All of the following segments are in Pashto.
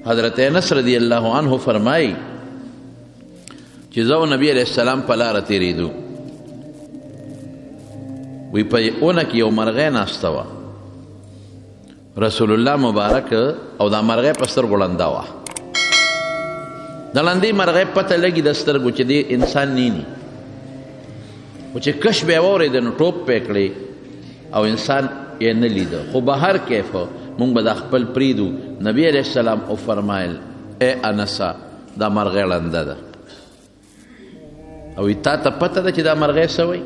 حضرت انس رضی الله عنه فرمایي چې زه او نبی علیه السلام په لاره تېرېدو، وی په ونه کې یو مرغۍ ناسته وه. رسول الله مبارک او دا مرغۍ په سترګو ړنده وه. د ړندې مرغۍ پته لګي د سترګو چې دی انسان نیني، خو چې کش به یې واورېده نو ټوپ پې کړې او انسان یې نه لیده. خو بهر کیف مونږ به دا خپل پرېږدو. نبی علیه السلام وفرمایل ای انسه دا مرغۍ ړنده ده، او تا ته پته ده چې دا مرغۍ څه وایي؟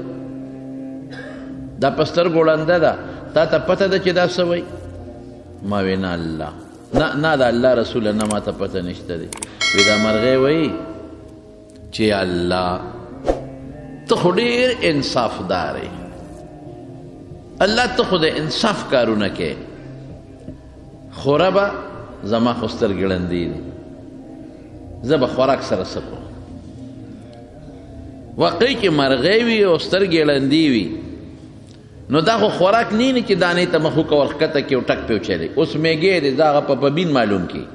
دا په سترګو ړنده ده، تا ته پته ده چې دا څه وایي؟ ما وی نه الله، نه نه د الله رسوله، نه ما ته پته نشته دی. وی دا مرغۍ وایي چې الله ته خو ډېر انصافدار یې، الله ته خو د انصاف کارونه کوې، خو ربه زما خو سترګې ړندې دي، زه به خوراک سره څه کوم؟ واقعي چې مرغۍ وي او سترګې ړندې وي نو دا خو خوراک نه نه چې دانې ته مخ وکړه ورښکته کړي او ټک پرې وچلوي. اوس میږی دی، دا هغه په بین معلوم کړي،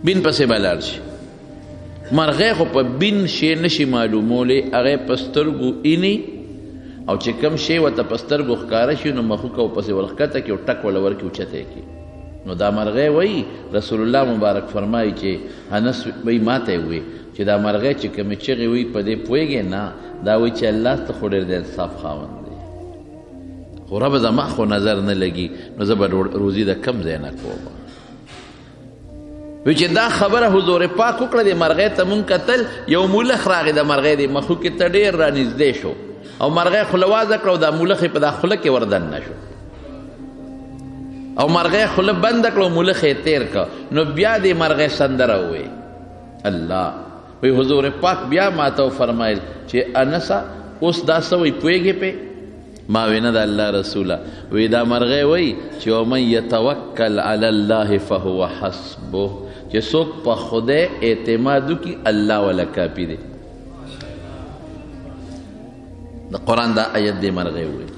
بین پسې به لاړ شي. مرغۍ خو په بین شی نه شي معلومولی، هغه په سترګو ایني او چې کوم شی ورته په سترګو ښکاره شي نو مخ وکړه ورپسې ورښکته کړي او ټک وله ورکړي اوچته یې کړي. نو دا مرغۍ وایي، رسول الله مبارک فرمایي چې انس وایي ما ته یې ووایي چې دا مرغۍ چې کومې چغې وایي په دې پوهېږې؟ نه، دا وایي چې الله ته خو ډېر د انصاف خاوند دی، خو رب زما خو نظر نه لګي، نو زه به روزي د کم ځای نه کوم. وی چې دا خبره حضور پاک وکړه، د مرغۍ ته مونږ کتل، یو مولخ راغی، د مرغۍ د مخوکې ته ډېر رانږدې شو او مرغۍ خوله وازه کړه او دا مولخ یې په دا خوله کې وردننه شو او مرغۍ خوله بنده کړه او مولخ یې تېر کړ. نو بیا دې مرغۍ سندره وویل. الله وی حضور پاک بیا ما ته وفرمایل چې انسه اوس دا څه وایي پوهېږې پې؟ ما وی نه د الله رسوله. وی دا مرغۍ وایي چې ومن یتوکل علی الله فهو حسبه، چې څوک په خدای اعتماد وکړي الله وله کافي دی. د قرآن دا آیت دې مرغۍ وویل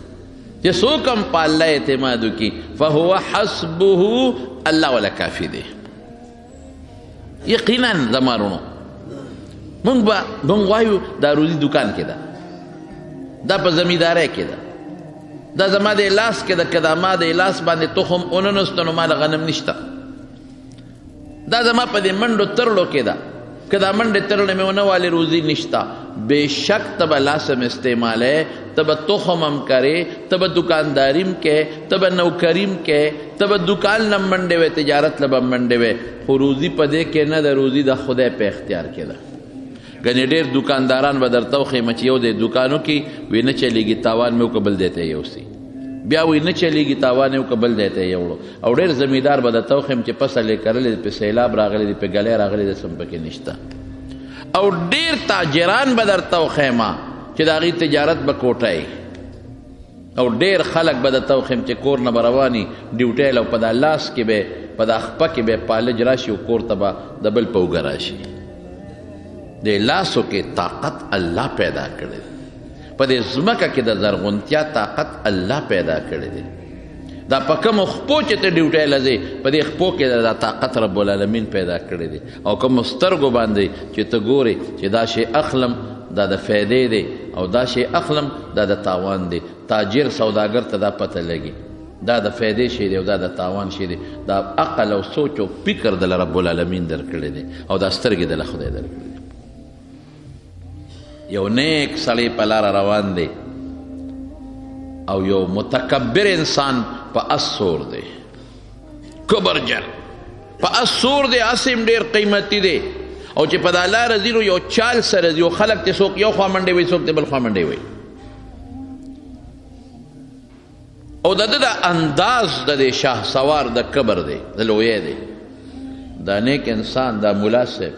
چې څوک هم په الله اعتماد وکړي فهو حسبه، الله وله کافي دی. یقینا زما وروڼو مونږ به مونږ وایو دا روزي دکان کې ده، دا په زمیندارۍ کې ده، دا زما د لاس کې ده، که دا ما د لاس باندې تخم ونه نوسته نو ما له غنم نشته، دا زما په دې منډو ترړو کې ده، که دا منډې ترړې مې ونه والې روزي نشته. بېشک ته به لاس هم استعمالوې، ته به تخم هم کرې، ته به دکانداري هم کوې، ته به نوکري هم کوې، ته به دکان له هم منډې وې، تجارت له به هم منډې وې، خو روزي په دې کې نه ده، روزي د خدای په اختیار کې ده. ګنې ډېر دکانداران به درته وښیم چې یو دی دکان وکړي وی نه چلېږي، تاوان مې وکړ بل دی ته یې یوسي، بیا وی نه چلېږي، تاوان یې وکړ بل دی ته یې یوړو. او ډېر زمیندار به درته وښیم چې فصل یې کرلی دی، پې سیلاب راغلی دی، پې ږلۍ راغلی دی، څه هم پکې نشته. او ډېر تاجران به درته وښیم چې د هغوی تجارت به کوټه وي، او ډېر خلک به درته وښیم چې کور نه به رواني ډیوټۍ له، او په دا لاس کې به په دا خپه کې به پالج راشي او کور ته به د بل په اوږه راشي. دې لاسو کې طاقت الله پیدا کړی دی، په دې ځمکه کې د زرغونتیا طاقت الله پیدا کړی دی. دا په کومو خپو چې ته ډیوټۍ له ځې په دې خپو کې دا طاقت رب العالمین پیدا کړی دی. او کومو سترګو باندې چې ته ګورې چې دا شی اخلم دا د فایدې دی او دا شی اخلم دا د تاوان دی، تاجر سوداګر ته دا پته لګي دا د فایدې شی دی او دا د تاوان شی دی. دا عقل او سوچ او فکر د رب العالمین درکړی دی او دا سترګې د خدای درکړی دی. یو نیک سړی په لاره روان دی او یو متکبر انسان په اس سور دی، کبرجن په اس سور دی، اس هم ډېر قیمتي دی. او چې په دا لاره ځي نو یو چال سره ځي او خلک ته څوک یو خوا منډې وي، څوک ته بل خوا منډې وي. او د ده د انداز د دې شاه سوار د کبر دی، د لویی دی. دا نیک انسان، دا ملا صاحب،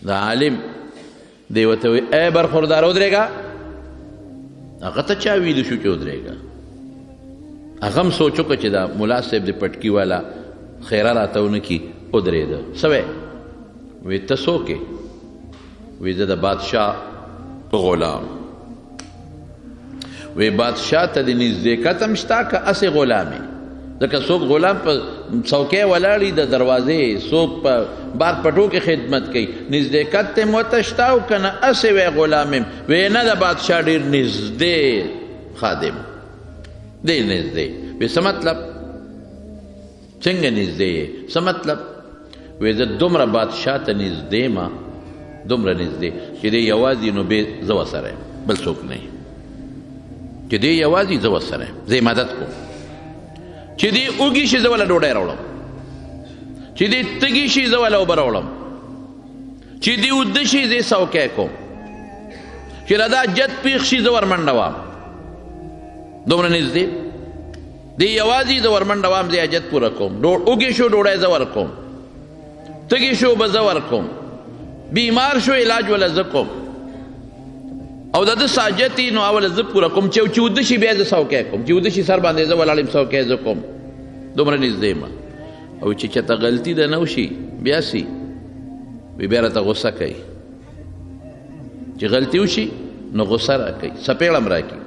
دا عالم دی ورته وایي ای برخوردار ودرېږه. هغه ته چا ویلی شو چې ودرېږه؟ هغه هم سوچ وکړه چې دا ملا صاحب د پټکي والا خیره راته ونه کړي. ودرېده. څه وایې؟ وایي ته څوک یې؟ وایي زه د بادشاه غلام. وایي بادشاه ته د نږدېکت هم شته که هسې غلام یې؟ ځکه څوک غلام په څوکۍ ولاړي د دروازې، څوک په بار پټو کې خدمت کوي، نزدېکت ته مو ورته شته او که نه هسې وی غلام یم؟ وی نه، د بادشاه ډېر نږدې خادم، ډېر نږدې. وی څه مطلب؟ څنګه نږدې یې؟ څه مطلب؟ وی زه دومره بادشاه ته نږدې ما، دومره نږدې چې دی یوازې نو بې زه ورسره یم، بل څوک نه، چې دی یوازې زه ورسره یم، زه یې مدد کوم. چې دی وږي شي زه وله ډوډۍ راوړم، چې دی تږي شي زه وله اوبه راوړم، چې دی وده شي زه یې څوکی کوم، چې را دا جد پیښ شي زه ورمنډه وام. دومره نږدې دی یوازې زه ورمنډه وام، زه یې حاجت پوره کوم. وږي شو ډوډۍ زه ورکوم، تږي شو اوبه زه ورکوم، بیمار شو علاج وله زه کوم، او د ده ساجت یې نو اوله زه پوره کوم. چې وده شي بیا زه څوکی کوم، چې وده شي سر باندې زه ولاړ یم څوکی زه کوم. دومره نږدې ما. او چې چېرته غلطي ده نه وشي بیا سي، وی بیا راته غوسه کوي. چې غلطي وشي نو غوسه راکوي، څپېړه هم راکوي.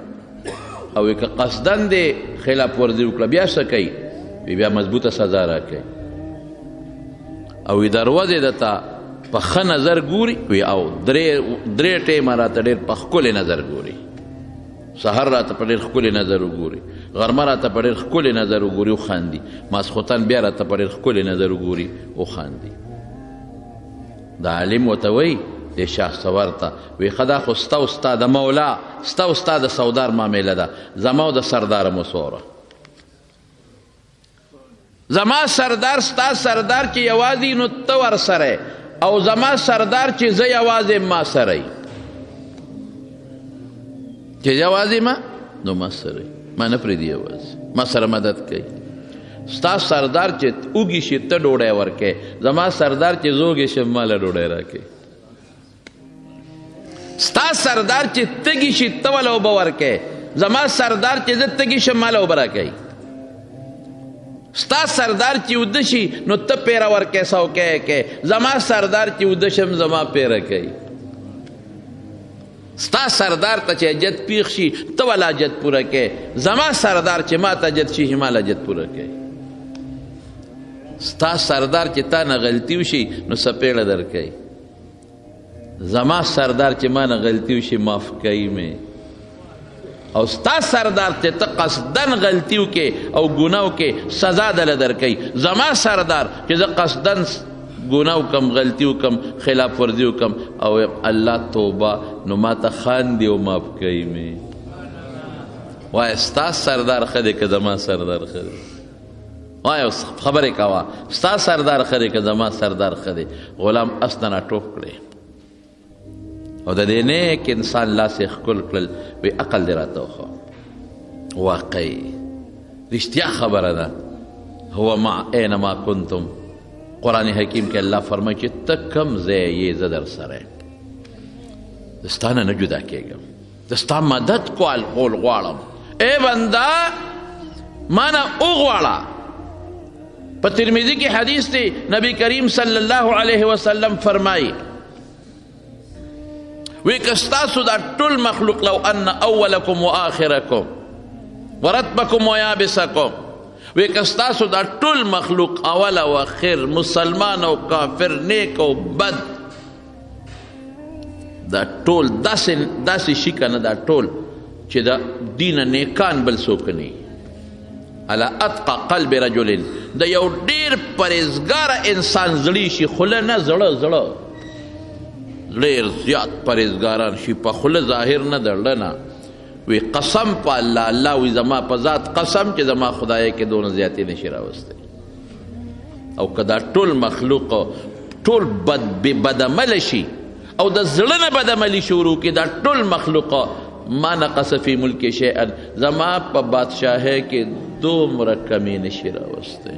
او که قصداً دې خلاف ورزي وکړه بیا څه کوي؟ وی بیا مضبوطه سزا راکوي. او وی دروازې درته په ښه نظر ګوري، وی او درې ټیمه راته ډېر په ښکلې نظر ګوري، سهار راته په ډېر ښکلې نظر وګوري، غرمه راته په ډېر ښکلې نظر وګوري وخاندي، ماسخوتن بیا راته په ډېر ښکلې نظر وګوري وخاندي. د عالم ورته وایي د شاه سوار ته، وی ښه دا خو ستا او ستا د مولا، ستا او ستا د سودار معامله ده، زما او د سردار مو سوره. زما سردار ستا سردار چې یوازې نو ته ورسره، او زما سردار چې زه یوازې ما سره یې، چې یوازې ما نو ما سره یې، ما نه پرېږدي یوازې، ما سره مدد کوي. ستا سردار چې وږي شي ته ډوډۍ ورکوې، زما سردار چې زه وږی شم ما له ډوډۍ راکوي. ستا سردار چې تږي شي ته وله اوبه ورکوې، زما سردار چې زه تږي شم ما له اوبه راکوي. ستا سردار چې وده شي نو ته پیره ورکوې څوکی یې کوې، زما سردار چې وده شم زما پیره کوي. ستا سردار ته چې حاجت پیښ شي ته وله حاجت پوره کوې، زما سردار چې ما ته حاجت شي ما له حاجت پوره کوي. ستا سردار چې تا نه غلطي وشي نو څپېړه درکوي، زما سردار چې ما نه غلطي وشي معاف کوي مې. او ستا سردار چې ته قصداً غلطي وکړې او ګناه وکړې سزا دله درکوي، زما سردار چې زه قصداً ګناه وکړم، غلطي وکړم، خلاف ورزي وکړم او الله توبه نو ما ته خاندي او معاف کوي مې. وایه ستا سردار ښه دی که زما سردار ښه دی؟ وایه خبرې کوه، ستا سردار ښه دی که زما سردار ښه دی؟ غلام اس نه راټوپ کړی او د دې نیک انسان لاس یې ښکل کړل، وی عقل دې راته وښوه. واقعي رښتیا خبره ده، هو مع اینما کنتم. قرآن حکیم کې الله فرمایي چې ته کوم ځای یې زه در سره یم، زه ستا نه نه جدا کېږم، زه ستا مدد کول غواړم. ای بنده ما نه وغواړه. په ترمذي کې حدیث دی، نبی کریم صلی الله علیه وسلم فرمایي وی که ستاسو دا ټول مخلوق لو ان اولکم و آخرکم ورطبکم و یابسکم، وی که ستاسو دا ټول مخلوق اول او اخر، مسلمان او کافر، نیک او بد، دا ټول داسې شي که نه، دا ټول چې دا دین نیکان بل څوک نه، علی اتقى قلب رجل، د یو ډېر پرهېزګاره انسان زړی شي، خوله نه زړه، زړه ډېر زیات پرهېزګاران شي، په خوله ظاهر نه د زړه نه. وی قسم په الله، الله وی زما په ذات قسم چې زما خدای کې دونه زیاتې نشي راوستی. او که دا ټول مخلوق ټول بد بدعمله شي او د زړه نه بدعملي شروع کړي، دا ټول مخلوق ما نقص فی ملک شیئا، زما په بادشاهۍ کې دومره کمی نشي راوستی،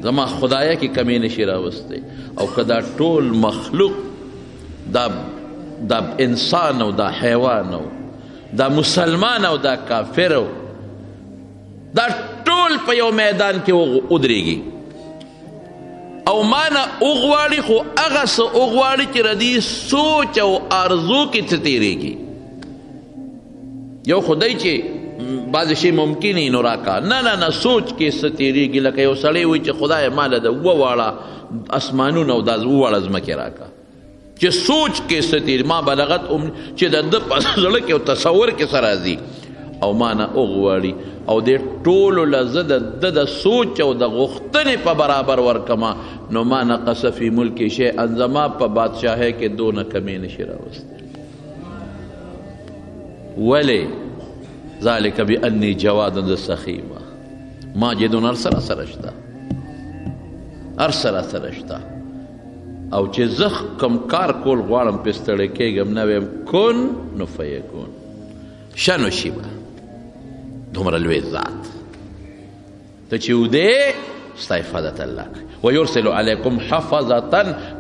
زما خدای کې کمی نشي راوستی. او که دا ټول مخلوق دا انسان او دا حیوان او دا مسلمان او دا کافر او دا ټول په یو میدان کې ودرېږي او ما نه وغواړي، خو هغه څه وغواړي چې د دې سوچ او ارزو کې څه تېرېږي. یو خدای چې بعضې شی ممکن یې نو راکا. نه نه نه، سوچ کې څه تېرېږي. لکه یو سړی وایي چې خدای ما له د اووه واړه اسمانونه او دا اووه واړه ځمکې راکا، چې سوچ کې څه تېر ما بلغت چې د ده په زړه کې او تصور کې څه راځي او ما نه وغواړي، او دې ټولو له زه د ده د سوچ او د غوښتنې په برابر ورکمه، نو ما نقص فی ملک شیئا، زما په بادشاهۍ کې دونه کمې نشي راوستی. ولې؟ ذلک بأني جواد زه سخي یم، ما چې دونه هر څه راسره شته، هر څه راسره شته، او چې زه کوم کار کول غواړم پرې ستړی کېږم نه، وایم کن نو فیکون، شه نو شي به. دومره لوی ذات ته چې ودې ستا حفاظت الله کوي. ویرسل علیکم حفظة،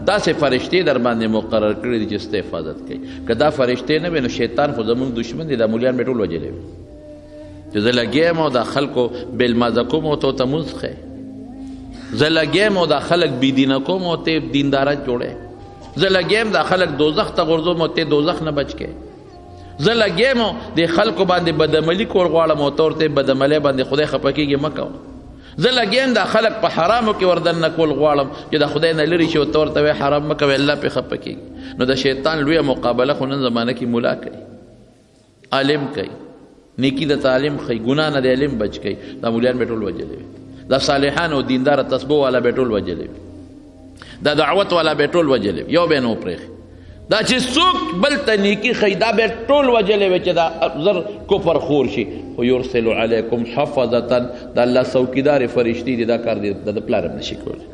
داسې فرشتې در باندې مقرر کړي دي چې ستا حفاظت کوي. که دا فرشتې نه وي نو شیطان خو زموږ دښمن دی، دا مولیان به ټول وژلی وي. چې زه لګیا یم او دا خلکو بې لمانځه کوم او ته ورته مونځ ښیې، زه لګیا یم او دا خلک بې دینه کوم او ته دینداره جوړې، زه لګیا یم دا خلک دوزخ ته غورځوم او ته دوزخ نه بچ کې، زه لګیا یم د خلکو باندې بدعملي کول غواړم او ته ورته بدعملۍ باندې خدای خفه کېږي مه کوه، زه لګیا یم دا خلک په حرامو کې وردننه کول غواړم چې د خدای نه لرې شي او ته ورته وایې حرام مه کوې، الله پرې خفه کېږي. نو د شیطان لویه مقابله خو نن زمانه کې ملا کوي، عالم کوي، نیکي د تعلیم ښیي، ګناه نه د علم بچ کوي. دا مولیان به ټول وژلي وي، دا صالحان او دینداره تسبو والا به ټول وژلي وي، دا دعوت والا به ټول وژلي وي، یو به نه وپرېښي. دا چې څوک بل ته نیکي ښیي دا به ټول وژلی وي چې دا زر کفر خور شي. خو یرسل علیکم حفظة، دا الله څوکیدارې فرشتې دي، دا کار دې د پلار هم نشي کولی.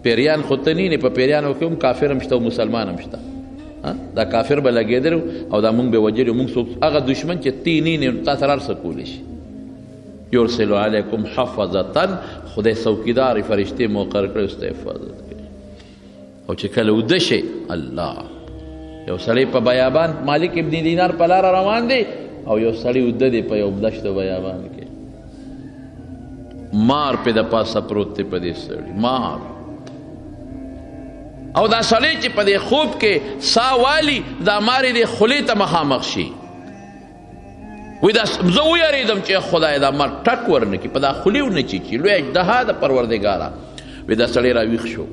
پیریان خو ته نه، په پیریانو کې هم کافر هم شته او مسلمان هم شته. دا کافر به لګېدلی او دا مونږ به وژلی، مونږ څوک هغه دښمن چې تی نه نو تا سره هر څه کولی شي. یرسل علیکم حفظة، خدای څوکیدارې فرشتې مقرر کړې ستا حفاظت کوي. او چې کله وده شي الله، یو سړی په بیابان مالک ابن دینار په لاره روان دی او یو سړی وده دی په یو دشت بیابان کې، مار پې د پاسه پروت دی په دې سړي مار، او دا سړی چې په دې خوب کې سا والي دا مار یې دې خولې ته مخامخ شي. وایي دا زه ویرېدم چې خدای دا مار ټک ورنه کړي، په دا خولې ونه چیچي، لوی اژدها ده پروردګاره. وایي دا سړی راویښ شو،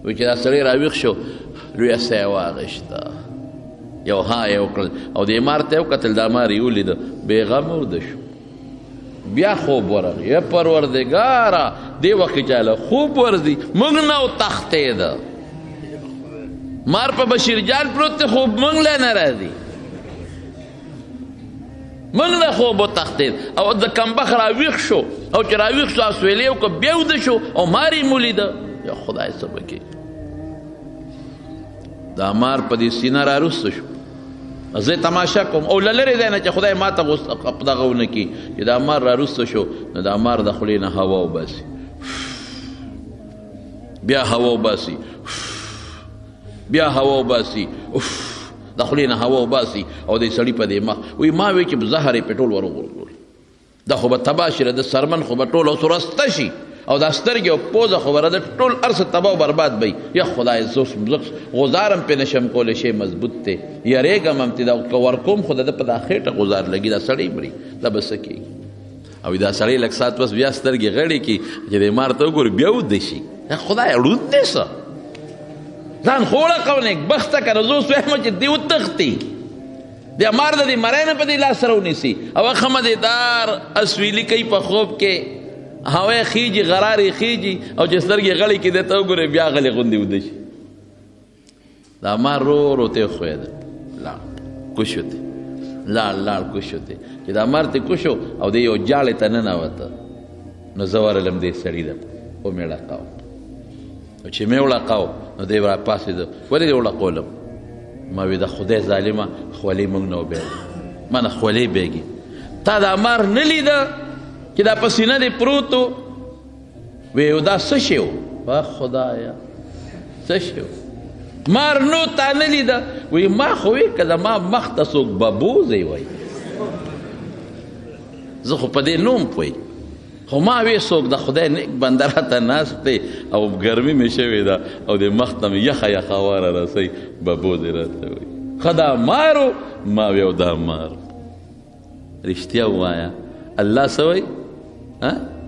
وایي چې دا سړی راویښ شو لویه ساه یې واخیسته، یو ها یې وکړل او دې مار ته یې وکتل، دا مار یې ولیده، بېغمه وده شو. بیا خوب ورغی، یا پروردګاره دې وخت کې چاله خوب ورځي، موږ نه وتښتېده، مار په بشیر جان پروت دی، خوب موږ له نه راځي، موږ نه خوب وتښتېد. او د کمبخ راویښ شو، او چې راویښ شو اسویلې وکړه، بیا وده شو او مار یې ولیده. یا خدای څه به کوي؟ دا مار په دې سینه راروسته شو، زه تماشا کوم او له لرې ځای نه چې خدای ما ته دغه ونه کړي، چې دا مار راروسته شو نو دا مار د خولې نه هوا وباسي، بیا هوا وباسي، بیا هوا وباسي، د خولې نه هوا وباسي او دې سړي په دې مخ. وایي ما وایي چې زهر یې پرې ټول وروغورځول، دا خو به تباه شي، د څرمن خو به ټول اوس ورسته شي، او دا سترګې او پوزه خو به د ټول هر څه تباه او برباد به وي. یا خدای زه اوس غوزار هم پرې نه شم کولی، شی مضبوط دی، یېرېږم هم ترې، دا که ورکوم خو د ده په دا خېټه غوزار لګي، دا سړی مري، دا به څه کېږي؟ او دا سړی لږ ساعت پس بیا سترګې غړې کړي چې دې مار ته وګوري بیا وده شي. یا خدای ړوند دی څه، ځان خو وړقوه نېکبخته که نه، زه اوس وایم چې دی وتښتي، د مار د دې مرۍ نه په دې لاس سره ونیسي او هغه دې دار اسویلي کوي په خوب کې، هوا یې خېږي، غرار یې خېږي، او چې سترګې غړې کړي دی ته وګورې بیا غلې غوندې وده شي. دا مار رو رو ته وښویېده، لاړ کوشو دی، لاړ لاړ کوشو دی. چې دا مار ته کوشو او دی یو جاړې ته ننوته، نو زه ورغلم دې سړي ته ومې ړقاوه، او چې مې وړقاوه نو دی راپاڅېده. ولې دې وړقولم؟ ما وی د خدای ظالمه خولې موږ نه وبېږي، ما نه خولې بېږي، تا دا مار نه لیده چې دا په سینه دې پروت و؟ وی دا څه شی و؟ خدایه څه شی و؟ مار نو تا نه لیده؟ وی ما خو وی که زما مخ ته څوک ببوزی وای، زه خو په دې نوم پوهېږم، خو ما وی څوک د خدای نیک بنده راته ناست دی او ګرمي مې شوې ده او د مخ ته مې یخه یخه واره رسوي، ببوزی راته وایي. ښه دا مار و؟ ما وی او دا مار. رښتیا ووایه. الله څه وایي؟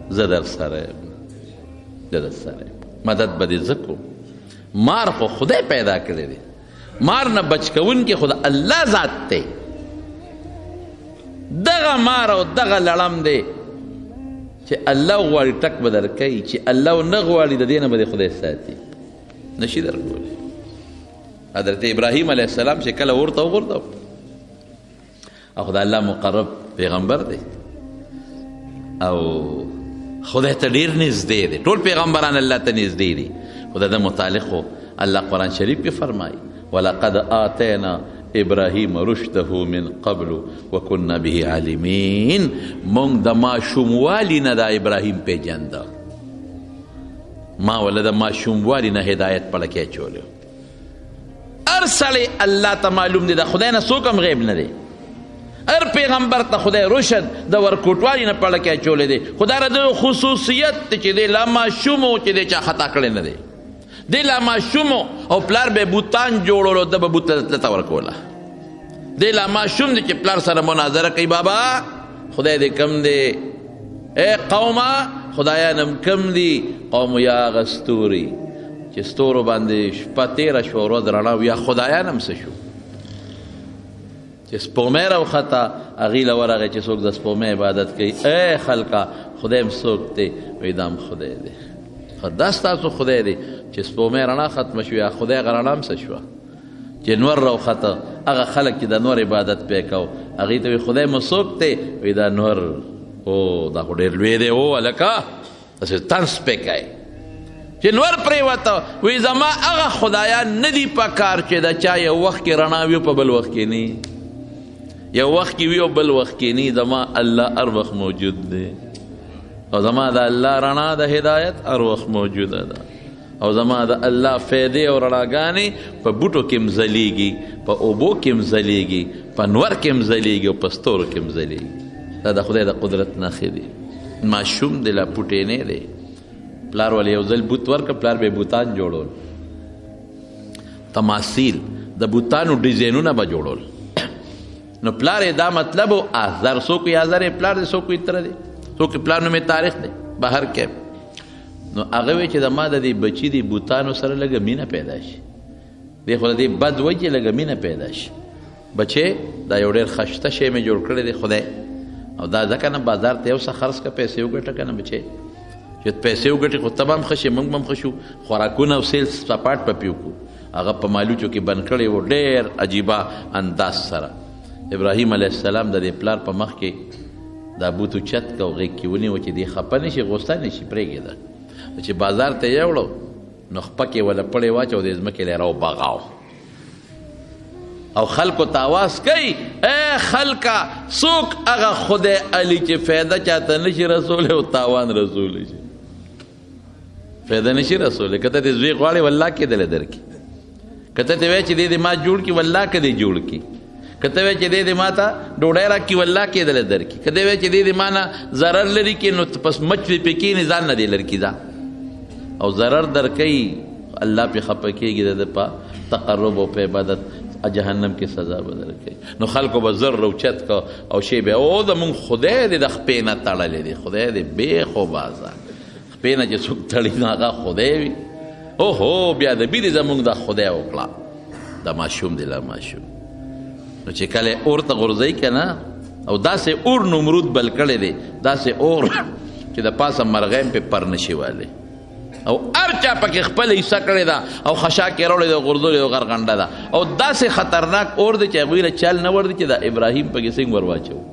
زه در سره یم، زه در سره یم، مدد به دې زه کوم. مار خو خدای پیدا کړی دی، مار نه بچ کوونکی خو د الله ذات دی. دغه مار او دغه لړم دی چې الله غواړي ټک به درکوي، چې الله نه غواړي د دې نه به دې خدای ساتي، نشي درکولی. حضرت ابراهیم علیه السلام چې کله ورته وغورځاو، او خدای الله مقرب پیغمبر دی او خدای ته ډېر نږدې دی، ټول پیغمبران الله ته نږدې دي، خو د ده متعلق خو الله قرآن شریف کې فرمایي ولقد آتینا ابراهیم رشده من قبل وكنا به عالمین. مونږ د ماشوموالي نه د ابراهیم پېژنده، ما وله د ماشوموالي نه هدایت په لکې اچولی. هر سړی الله ته معلوم دی، د خدای نه څوک هم غیب نه دی. هر پیغمبر ته خدای رشد د ورکوټوالي نه په لکې اچولی دی، خو دا د خصوصیت دی چې دی لا ماشوم و چې دی چا خطا کړی نه دی. دی لا ماشوم او پلار به بوتان جوړولو، ده به بوت ته ورکوله. دی لا ماشوم دی چې پلار سره مناظره کوي، بابا خدای دې کم دی، ای قومه خدایان هم کم دي. قوم یا هغه ستوري چې ستورو باندې شپه تېره شوه ورځ رڼا وي، یا خدایان هم څه شو چې سپوږمۍ راوخته هغې له ورغی چې څوک د سپوږمۍ عبادت کوي، ای خلکه خدای هم څوک دی؟ وایي دا هم خدای دی. خو دا ستاسو خدای دی چې سپوږمۍ رڼا ختمه شوه، یا خدای هغه رڼا هم څه شوه چې نور راوخته. هغه خلک چې د نور عبادت پې کوو هغې ته وایي خدای مو څوک دی؟ وایي دا نور. او دا خو ډېر لوی دی، او هلکه داسې طنز پې کوي چې نور پرېوته. وایي زما هغه خدایان نه دي په کار چې د چا یو وخت کې رڼا وي په بل وخت کې نه، یو وخت کې وي او بل وخت کې نه. زما الله هر وخت موجود دی، او زما د الله رڼا د هدایت هر وخت موجوده ده، او زما د الله فیدې او رڼاګانې په بوټو کې هم ځلېږي، په اوبو کې هم ځلېږي، په نور کې هم ځلېږي، او په ستورو کې هم ځلېږي. دا د خدای د قدرت نښې دي. ماشوم دی لا پوټی نه دی، پلار ولې یو ځل بوت ورکړ، پلار به یې بوتان جوړول، تماثیل د بوتانو ډیزاینونه به جوړول. نو پلار یې دا مطلب و آزر، څوک یې آزر یې پلار دی، څوک یې تره دی، څوک یې پلار نوم یې تاریخ دی، بهر کې. نو هغه وایي چې د ما د دې بچي دې بوتانو سره لږه مینه پیدا شي، دی خو د دې بد وایي چې لږه مینه پیدا شي. بچې دا یو ډېر خشته شی مې جوړ کړی دی خدای، او دا ځکه نه بازار ته یو څه خرڅ که پیسې وګټه که نه بچې، چې پیسې وګټې خو ته به هم ښه شې، موږ به هم ښه شو، خوراکونه او سیل سپاټ به پې وکړو. هغه په مالوچو کې بند کړی و ډېر عجیبه انداز سره. ابراهیم علیه السلام د دې پلار په مخ کې دا بوت اوچت که او غېږ کې ونیوه چې دی خفه نه شي، غوسه نه شي، پرېږده. چې بازار ته یې یوړو نو خپه کې وله پړی واچو، د ځمکې له یې راوبغاو او خلکو ته اواز کوي، ای خلکه څوک هغه خدای علي چې فایده چاته نه شي رسولی او تاوان رسولی شي؟ فایده نه شي رسولی. که ته دې زوی غواړې والله کېدلی درکړي، که ته ترې وایې چې دی دې ما جوړ کړي والله که دې جوړ کړي، که ته وایې چې دی دې ما ته ډوډۍ راکړي والله کېدلی درکړي، که دی وایې چې دی دې ما نه ضرر لري کړي نو پس مچ دې پرې کښېني ځان نه دې لري کړي ځان، او ضرر درکوي الله پرې خفه کېږي، د ده په تقرب او په عبادت جهنم کې سزا به درکوي. نو خلکو به زر راوچت کړه او شی به او زموږ خدای دې د خپې نه تړلی دی، خدای دې بې خوبازه خپې نه چې څوک تړي نو هغه خدای وي. اوهو بیا د بي دې زموږ د خدای وکړه، دا ماشوم دی لا ماشوم. نو چې کله اور ته غورځوي که نه، او داسې اور نمرود بل کړی دی، داسې اور چې د پاسه مرغۍ هم پرې پر نه شي والی، او هر چا پکې خپله حصه کړې ده او خشاک یې راوړی دی او غورځولی او غرغنډه ده، او داسې خطرناک اور دی چې هغوی له چل نه ور دي چې دا ابراهیم پکې څنګه ور واچوو.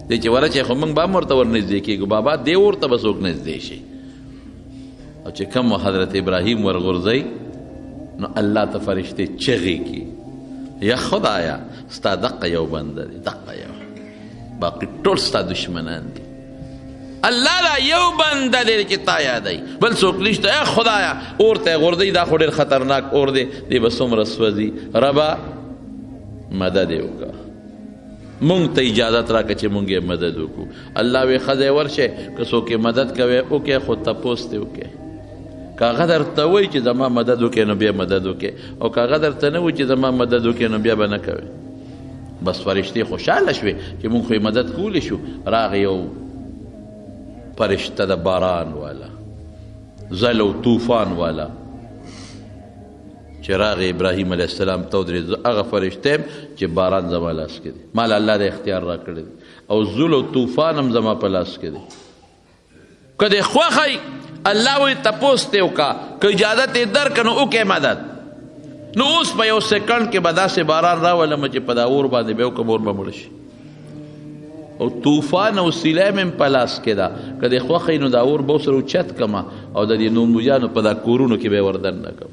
دی چې ورچې خو موږ به هم ورته ورنږدې کېږو، بابا دې اور ته به څوک نږدې شي. او چې کوم حضرت ابراهیم ورغورځوي نو الله ته فرشتې چغې کړي، یا خدایا ستا دقه یو بنده دی، دقه یو، باقي ټول ستا دشمنان دي. الله دا یو بنده دی چې تا یادوي، بل څوک نشته. ای خدایا اور ته یې غورځوي، دا خو ډېر خطرناک اور دی، دی به څومره سوځي، ربه مدد یې وکړه، مونږ ته اجازت راکړه چې مونږ یې مدد وکړو. الله وی ښځه ورشئ که څوک یې مدد کوي وکړئ، خو تپوس دې وکړئ. که هغه درته وایي چې زما مدد وکړئ نو بیا مدد وکړئ، او که هغه درته نه وایي چې زما مدد وکړئ نو بیا به نه کوئ. بس فرشتې خوشحاله شوې چې مونږ خو یې مدد کولی شو. راغی یو فرشته د باران والا، زل او طوفان والا، چې راغی ابراهیم علیه السلام ته ودرېد. زه هغه فرشته یم چې باران زما لاس کې دی، ما له الله د اختیار راکړی دی، او زل او طوفان هم زما په لاس کې دی. که دې خوښه الله وایي تپوس ترې وکړه، که اجازت یې درکړه نو وکړې مدد. نو اوس په یو سیکنډ کې به داسې باران راولم چې په دا اور باندې به وکړم، اور به مړ شي. او طوفان او سیلۍ مې هم په لاس کې ده، که دې خوښه وي نو دا اور به سره اوچت کړم او د دې نوموجانو په دا کورونو کې به یې وردننه کړم.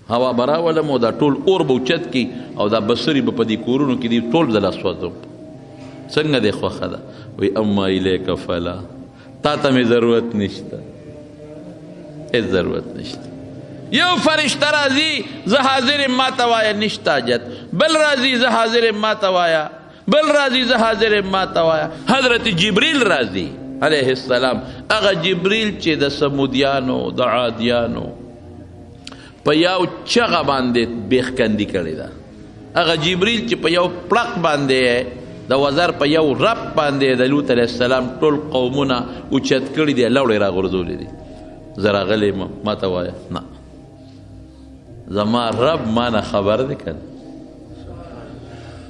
هوا به راولم او دا ټول اور به اوچت کړي او دا بسري به په دې کورونو کې دي ټول د لاس وځم. څنګه دې خوښه ده؟ وایي اما الیک فلا، تا ته مې ضرورت نشته، هېڅ ضرورت نشته. یو فرشته راځي، زه حاضر یم، ما ته وایه نشته حاجت. بل راځي، زه حاضر یم، ما ته وایه. بل راځي، زه حاضر یم، ما ته وایه. حضرت جبریل راځي علیه السلام، هغه جبریل چې د سمودیانو د عادیانو په یو چغه باندې بیخکندي کړې ده، هغه جبریل چې په یو پړق باندې د وزر په یو رب باندې د لوط علیه السلام ټول قومونه اوچت کړي دي، لوړې راغورځولي دي. زه راغلی یم، ما ته وایه نه، زما رب ما نه خبر دی که نه؟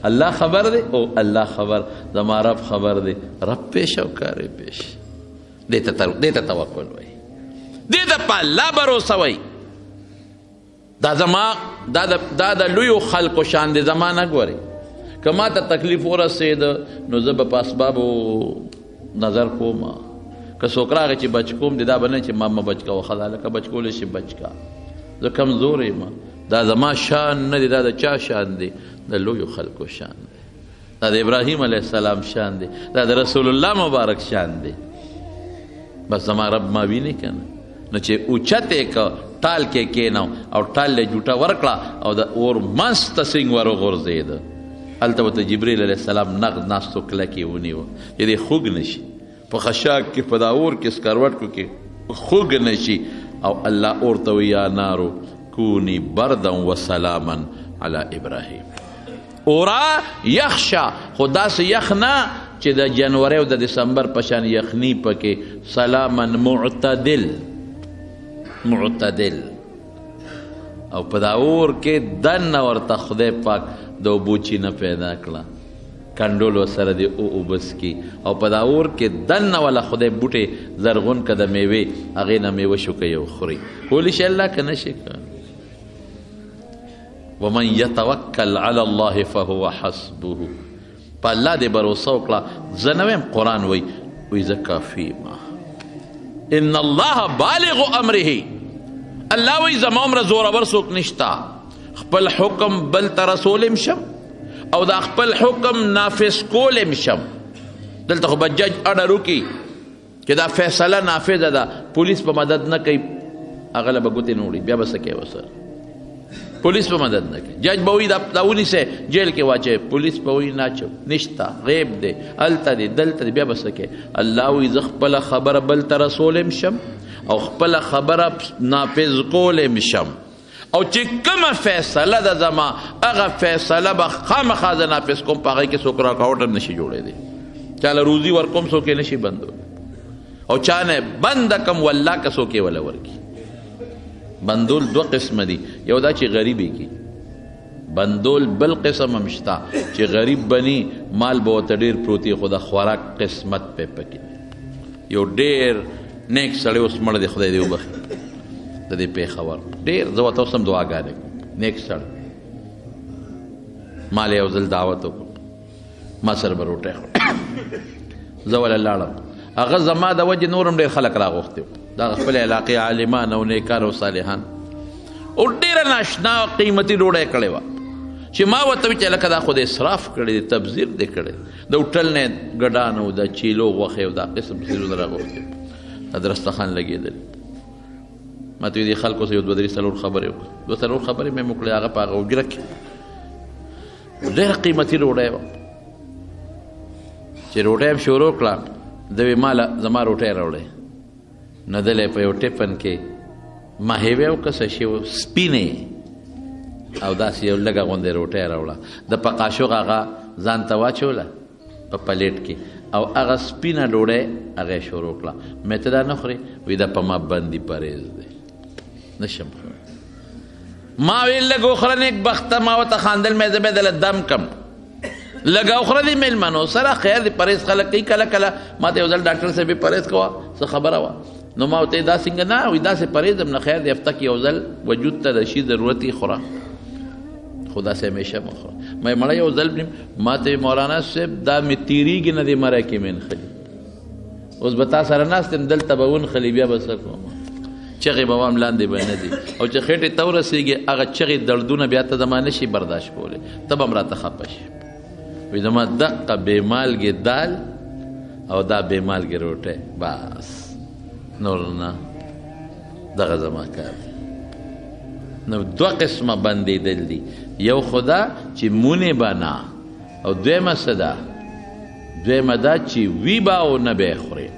الله خبر دی او الله خبر، زما رب خبر دی. رب پیش او کار یې پیش. دې ته توکل وایي، دې ته په الله بروسه وایي. دا زما دا د لویو خلکو شان دی، زما نه ګورې. که ما ته تکلیف ورسېد نو زه به په اسبابو نظر کوم. که څوک راغی چې بچ کوم دی، دا به نه چې ما مه بچ کوه، ښه ده لکه بچ کولی شي بچ کا، زه کمزوری یم. دا زما شان نه دی، دا د چا شان دی؟ د لویو خلکو شان دی، دا د ابراهیم علیه السلام شان دی، دا د رسول الله مبارک شان دی. بس زما رب ما ویني که نه؟ نو چې اوچت یې که ټال کې کښېنو او ټال له جوټه ورکړه او د اور منځ ته سینګ وروغورځېده، هلته ورته جبریل علیه السلام نغد ناستو کلک یې ونیوه چې دی خوږ نه شي، په خشاک کې په دا اور کې سکروټکو کې خوږ نه شي. او الله اور ته وایي یا نارو کونی بردا وسلاما علی ابراهیم. اورا یخ شه، خو داسې یخ نه چې د جنورۍ او د دسمبر په شان یخني پکې، سلاما معتدل، معتدل. او په دا اور کې دننه ورته خدای پاک د اوبو چینه پیدا کړه، کنډول ورسره دې اوبه څکي. او په دا اور کې دننه والا خدای بوټی زرغون که د میوې، هغې نه میوه شوکوي او خوري. کولی شي الله که نه شي کولی؟ ومن یتوکل علی الله فهو حسبه. په الله دې بروسه وکړه. زه نه وایم، قرآن وایي، وایي زه کافي یم. ان الله بالغ امره. الله وایي زما عمره زورور څوک نشته، خپل حکم بل ته رسولم شم او دا خپل حکم نافذ کولم شم. دلته خو به جج اډر وکړي چې دا فیصله نافذه ده، پولیس په مدد نه کوي، هغه له به ګوتې نه وړي، بیا به څه کوي ورسره؟ پولیس په مدد نه کوي، جج به وایي دا ونیسئ جیل کې واچوئ، پولیس به وایي نه اچوم، نشته، غیب دی، هلته دی، دلته دی، بیا به څه کوي؟ الله وایي زه خپله خبره بل ته رسولم شم او خپله خبره نافذ کولم شم، او چې کومه فیصله ده زما هغه فیصله به خامخا زه نافذ کوم، په هغې کې څوک رکاوټ هم نشي جوړېدی. چا له روزي ورکوم څوک یې نشي بندولی، او چا نه بنده کم والله که څوک یې وله ورکړي. بندول دوه قسمه دي، یو دا چې غریب یې کړي بندول، بل قسم هم شته چې غریب بني مال به ورته ډېر پروت وي، خو د خوراک قسمت پې پکې. یو ډېر نیک سړی اوس مړ دی، خدای دې وبخښي، د دې پېښور ډېر زه ورته اوس هم دعاګانې کوم، نیک سړی. ما له یو ځل دعوت وکړ، ما سره به روټۍ خوړه، زه وله لاړم. هغه زما د وجې نور هم ډېر خلک راغوښتي وو، دا خپلې علاقې عالمان او نیکان او صالحان، او ډېره ناشنا قیمتي ډوډۍ کړې وه چې ما ورته وویل چې لکه دا خو د اسراف کړی دی، تبذیر دې کړی، د هوټل نه یې ګډان او د چیلو غوښې او دا قسم څیزونه راغوښتي وو، دا درستخان لګېدلی. ما ته ویل دې خلکو سره یو دوه درې څلور خبرې وکړه، دوه څلور خبرې مې وکړې. هغه په هغه حجره کې ډېره قیمتي ډوډۍ وه، چې روټۍ هم شروع کړه، ده وی ماله زما روټۍ راوړی. نو دلی په یو ټپن کې مهیوې او که څه شی و، سپینې او داسې یو لږه غوندې روټۍ راوړه. د په قاشوغ هغه ځان ته واچوله په پلیټ کې او هغه سپینه ډوډۍ هغه یې شروع کړه. مې ته دا نه خورې؟ وایي دا په ما بندي پرهېز دی، نشم خوړی. ما ویل لږ وخوره نېکبخته، ما ورته خاندل، مې زه به درله دم کړم، لږه وخوره دې مېلمنو سره، خیر دی پرهېز خلک کوي کله کله. ما ته یو ځل ډاکټر صاحب یې پرهېز کوه، څه خبره وه، نو ما ورته دا څنګه نه، وایي داسې پرهېز هم نه، خیر دی هفته کې یو ځل وجود ته د شي ضرورت یې خوره، خو داسې همیشه مه خوره. ما یې مړه یو ځل ما ته مولانا صاحب دا مې تېرېږي نه، دې مری کې مې نښلي، اوس به تا سره ناست یم، دلته به ونښلي، بیا به څه کوم، چغې به وام لاندې به نه دي، او چې خېټې ته ورسېږي هغه چغې دردونه بیا ته زما نه شي برداشت کولی، ته به هم راته خفه شي. وایي زما دقه بې مالګې دال او دا بې مالګې روټۍ، بس نور نه، دغه زما کار دی. نو دوه قسمه بندېدل دي، یو خو دا چې مونې به نه، او دویمه څه ده؟ دویمه دا چې وي به او نه به یې خورې.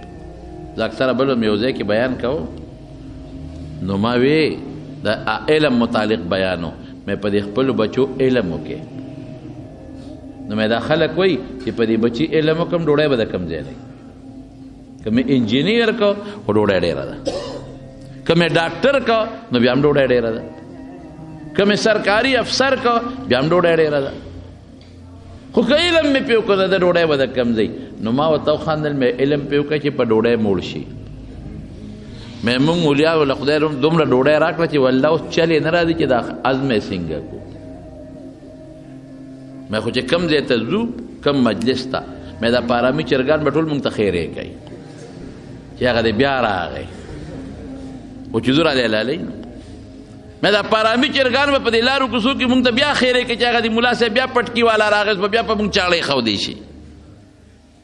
زه اکثره بل هم یو ځای کې بیان کوم، نو ما وی د علم متعلق بیانو، مې په دې خپلو بچو علم وکړي. نو مې دا خلک وایي چې په دې بچي علم وکړم ډوډۍ به د کوم ځای نه، که مې انجینیر کړ خو ډوډۍ ډېره ده، که مې ډاکټر کړ نو بیا هم ډوډۍ ډېره ده، که مې سرکاري افسر کړ بیا هم ډوډۍ ډېره ده، خو که علم مې پرې وکړ د ډوډۍ به د کوم ځای. نو ما ورته وخندل، مې علم پرې وکړه چې په ډوډۍ موړ شي. مې موږ مولیانو له خدای دومره ډوډۍ راکړه چې والله اوس چلې نه راځي چې دا عزم یې څنګه کړو. مې خو چې کوم ځای ته ځو، کوم مجلس ته، مې دا پارامي چرګان به ټول موږ ته خیرې کوي چې هغه دې بیا راغی، خو چې ځو رالی لالی. مې دا پارامي چرګان به په دې لارو کوڅو کې موږ ته بیا خیرې کوي چې هغه دې ملا صاحب بیا پټکي والا راغی، اوس به بیا په موږ چاړې ښودی شي.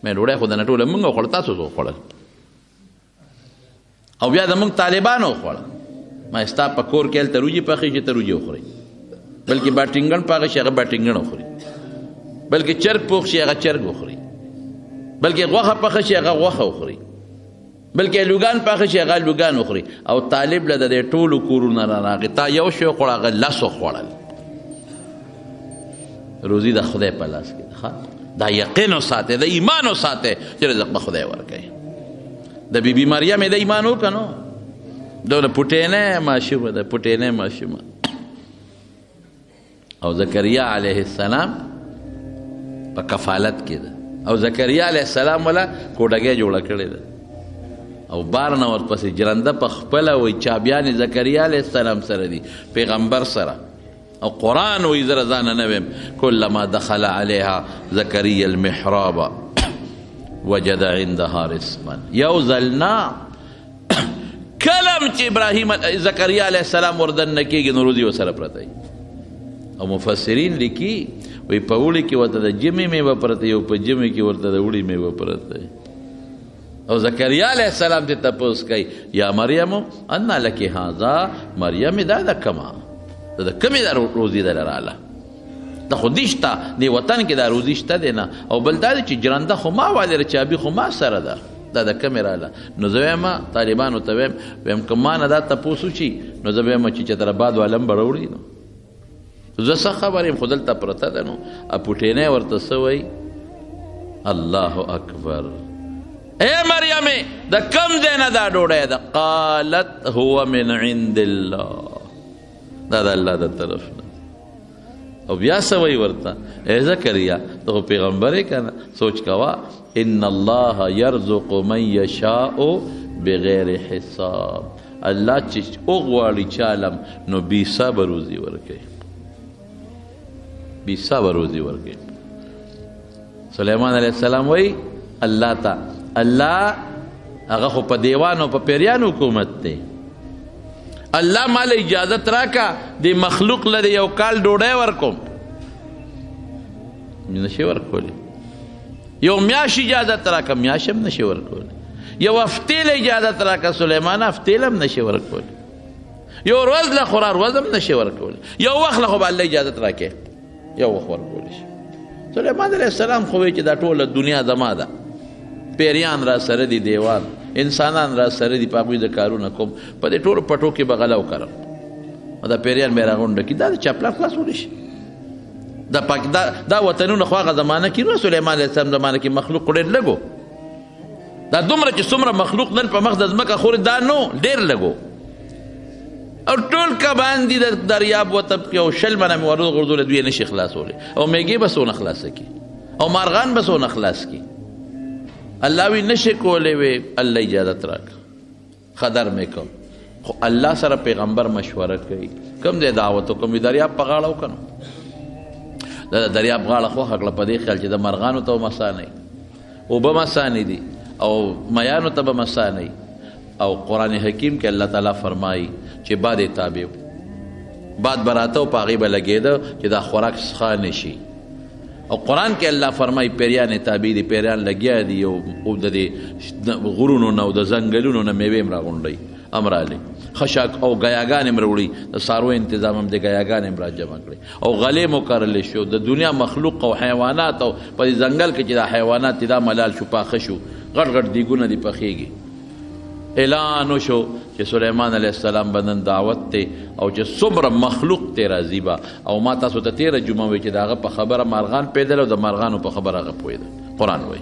مې ډوډۍ خو د نه ټوله موږ وخوړه، تاسو څه وخوړل؟ او بیا د موږ طالبانو وخوړه. ما ستا په کور کې هلته روجې پخې چې ته روجې وخورې، بلکې باټینګڼ پاغه شي هغه باټینګڼ وخوري، بلکې چرګ پوخ شي هغه چرګ وخوري، بلکې غوښه پخه شي هغه غوښه وخوري، بلکې لوګان پاخه شي هغه لوګان وخوري. او طالب له د دې ټولو کورونه راغی، تا یو شی وخوړه هغه لس وخوړل. روزي د خدای په لاس کې ده، دا یقین وساتئ، د ایمان وساتئ چې رزق به خدای ورکوي. د بی بی مریم د ایمان وکړه نو دونه پټینه ماشومه ده، پټینه ماشومه. او زکریا علیه السلام په کفالت کې ده، او زکریا علیه السلام ولا کوډګۍ جوړه کړې ده، او بار نه ورپسې جرنده په خپله وایي چابیانې زکریا علیه السلام سره دي، پیغمبر سره. او قرآن وایي زه ځانه نه ویم، کلما دخل علیها زکریا المحراب وجد عندها رزقا. یو ځل نه، کلم چې ابراهیم زکریا علیه السلام وردننه کېږي نو روزي ورسره پرته وي. او مفسرین لیکي وایي په اوړي کې ورته د ژمي میوه پرته وي، او په ژمي کې ورته د اوړي میوه پرته وي. او زکریا علیه السلام ته تپوس کوي، یا مریم انا لک هذا، مریم دا د کومه، دا د کومې دا روزي دله راله؟ دا خو دې شته دې وطن کې دا روزي شته دی نه. او بل دا دی چې جرنده خو ما والې ده، چابي خو ما سره ده، دا د کومې راله؟ نو زه وایم طالبانو ته وایم، وایم که ما نه دا تپوس وشي نو زه وایم چې چتراباد والا هم به راوړي. نو زه څه خبر یم، خو دلته پرته ده. نو اپوټینی ورته څه وایي؟ الله اکبر، اے مریم د کوم ځای نه دا ډوډۍ ده؟ قالت هو من عند الله، دا د الله د طرف نه. او بیا څه وایي ورته؟ ای زکریا ته خو پیغمبر یې که نه، سوچ کوه، ان الله یرزق من یشاء بغیر حساب. الله چې وغواړي چالم نو بې حسابه روزي ورکوي، بې حسابه روزي ورکوي. سلیمان علیه السلام وایي الله ته، الله هغه خو په دیوانو په پیریانو حکومت دی، الله مال اجازت راکا د مخلوق له یو کال ډوډۍ ورکوم، نشي ورکولی. یو میاشت اجازت راکا، میاشت هم نشي ورکولی. یو هفتې له اجازت راکا سلیمان، هفتې له هم نشي ورکولی. یو ورځ له خو ورځ هم نشي ورکولی. یو وخت له خو به الله اجازت راکې، یو وخت ورکولی شي. سلیمان علیه السلام خو وایي چې دا ټوله دنیا زما ده، پیریان را سره دي، دیوان انسانان را سره دي، په هغوی زه کارونه کوم، په دې ټولو پټو کې به غله وکرم، دا پیریان به یې راغونډه کړي، دا د چا پلار خلاصولی شي؟ دا پاک دا وطنونه خو هغه زمانه کې نو سلیمان علیه السلام زمانه کې مخلوق ډېر لږو. دا دومره چې څومره مخلوق نن په مخ د ځمکه خوري دا نو ډېر لږو. او ټول کبان دي د دریاب وتب کې او 20 منه مې وروغورځولې، دوی یې نه شي خلاصولی، او میږې به څونه خلاصه کړي او مارغان به څونه خلاص کړي. الله وی نه شي کولی، وی الله اجازت راکړه، خدر مې کوم. خو الله سره پیغمبر مشوره کوي، کوم ځای دعوت وکړم؟ وی دریاب په غاړه وکړم. دا دریاب غاړه خوښه کړه په دې خیال چې د مرغانو ته به مسانه وي، اوبه مسانې دي او میانو ته به مسانه وي. او قرآن حکیم کې الله تعالی فرمایي چې باد یې تابع و، باد به راته او په هغې به لګېده چې دا خوراک څښا نه شي. او قرآن کې الله فرمایي پیریان یې تابع دي، پیریان لګیا دي او د دې غرونو نه او د ځنګلونو نه میوې هم راغونډوي، هم رالي خشاک او ګیاګانې هم راوړي، د څارویو انتظام هم دی، ګیاګانې هم راجمع کړي او غلې مو کرلی شو. د دنیا مخلوق او حیوانات او په دې ځنګل کې چې دا حیوانات دي دا ملال شو، پاخه شو، غټ غټ دیګونه دي پخېږي. اعلان وشو چې سلیمان علیه السلام به نن دعوت دی او چې څومره مخلوق دی راځي به. او ما تاسو ته تېره جمعه وویل چې د هغه په خبره مارغان پوهېدل او د مارغانو په خبره هغه پوهېدل. قرآن وایي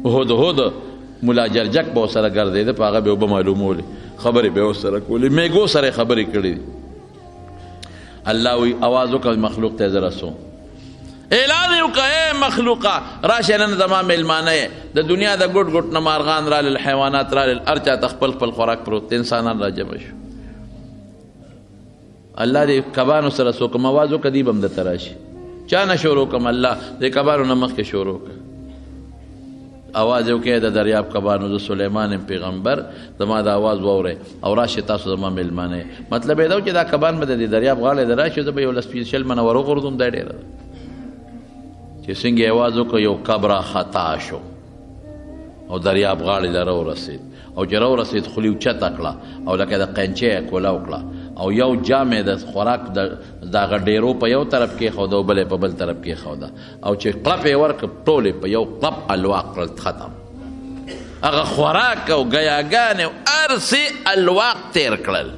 هد هد ملا جرجک به ورسره ګرځېده، په هغه به اوبه معلومولې، خبرې به یې ورسره کولې، میږو سره یې خبرې کړې دي. الله وایي اواز وکړه مخلوق ته یې زه رسوم. اعلان یې وکړه ای مخلوقه راشه نن زما مېلمانه یې. د دنیا د ګوټ ګوټ نه مارغان رالل، حیوانات رالل، هر چا ته خپل خپل خوراک پروت دی، انسانان راجمع شو. الله دې کبانو سره څوک کوم اواز وکړه دی به هم درته راشي. چا نه شروع کړم؟ الله دې کبانو نه مخکې شروع کړه. اواز یې وکړ د دریاب کبانو، زه سلیمان یم پیغمبر، زما د اواز واورئ او راشئ تاسو زما مېلمانه یې. مطلب یې دا و چې دا کبان به د دې دریاب غاړې ته راشي، زه به یو لس پنځه 20 منه وروغورځوم، دا ډېره ده. چې څنګه یې اواز وکړ یو کب را خطا شو او دریاب غاړې له راورسېد، او چې راورسېد خولې اوچته کړه او لکه د قینچې یې کوله وکړه او یو جام یې د خوراک د هغه ډېرو په یو طرف کېښوده او بل یې په بل طرف کېښوده، او چې قلپ یې ورکړ ټول یې په یو قلپ الواق کړل، ختم. هغه خوراک او ګیاګانې او هر څه الواق تېر کړل.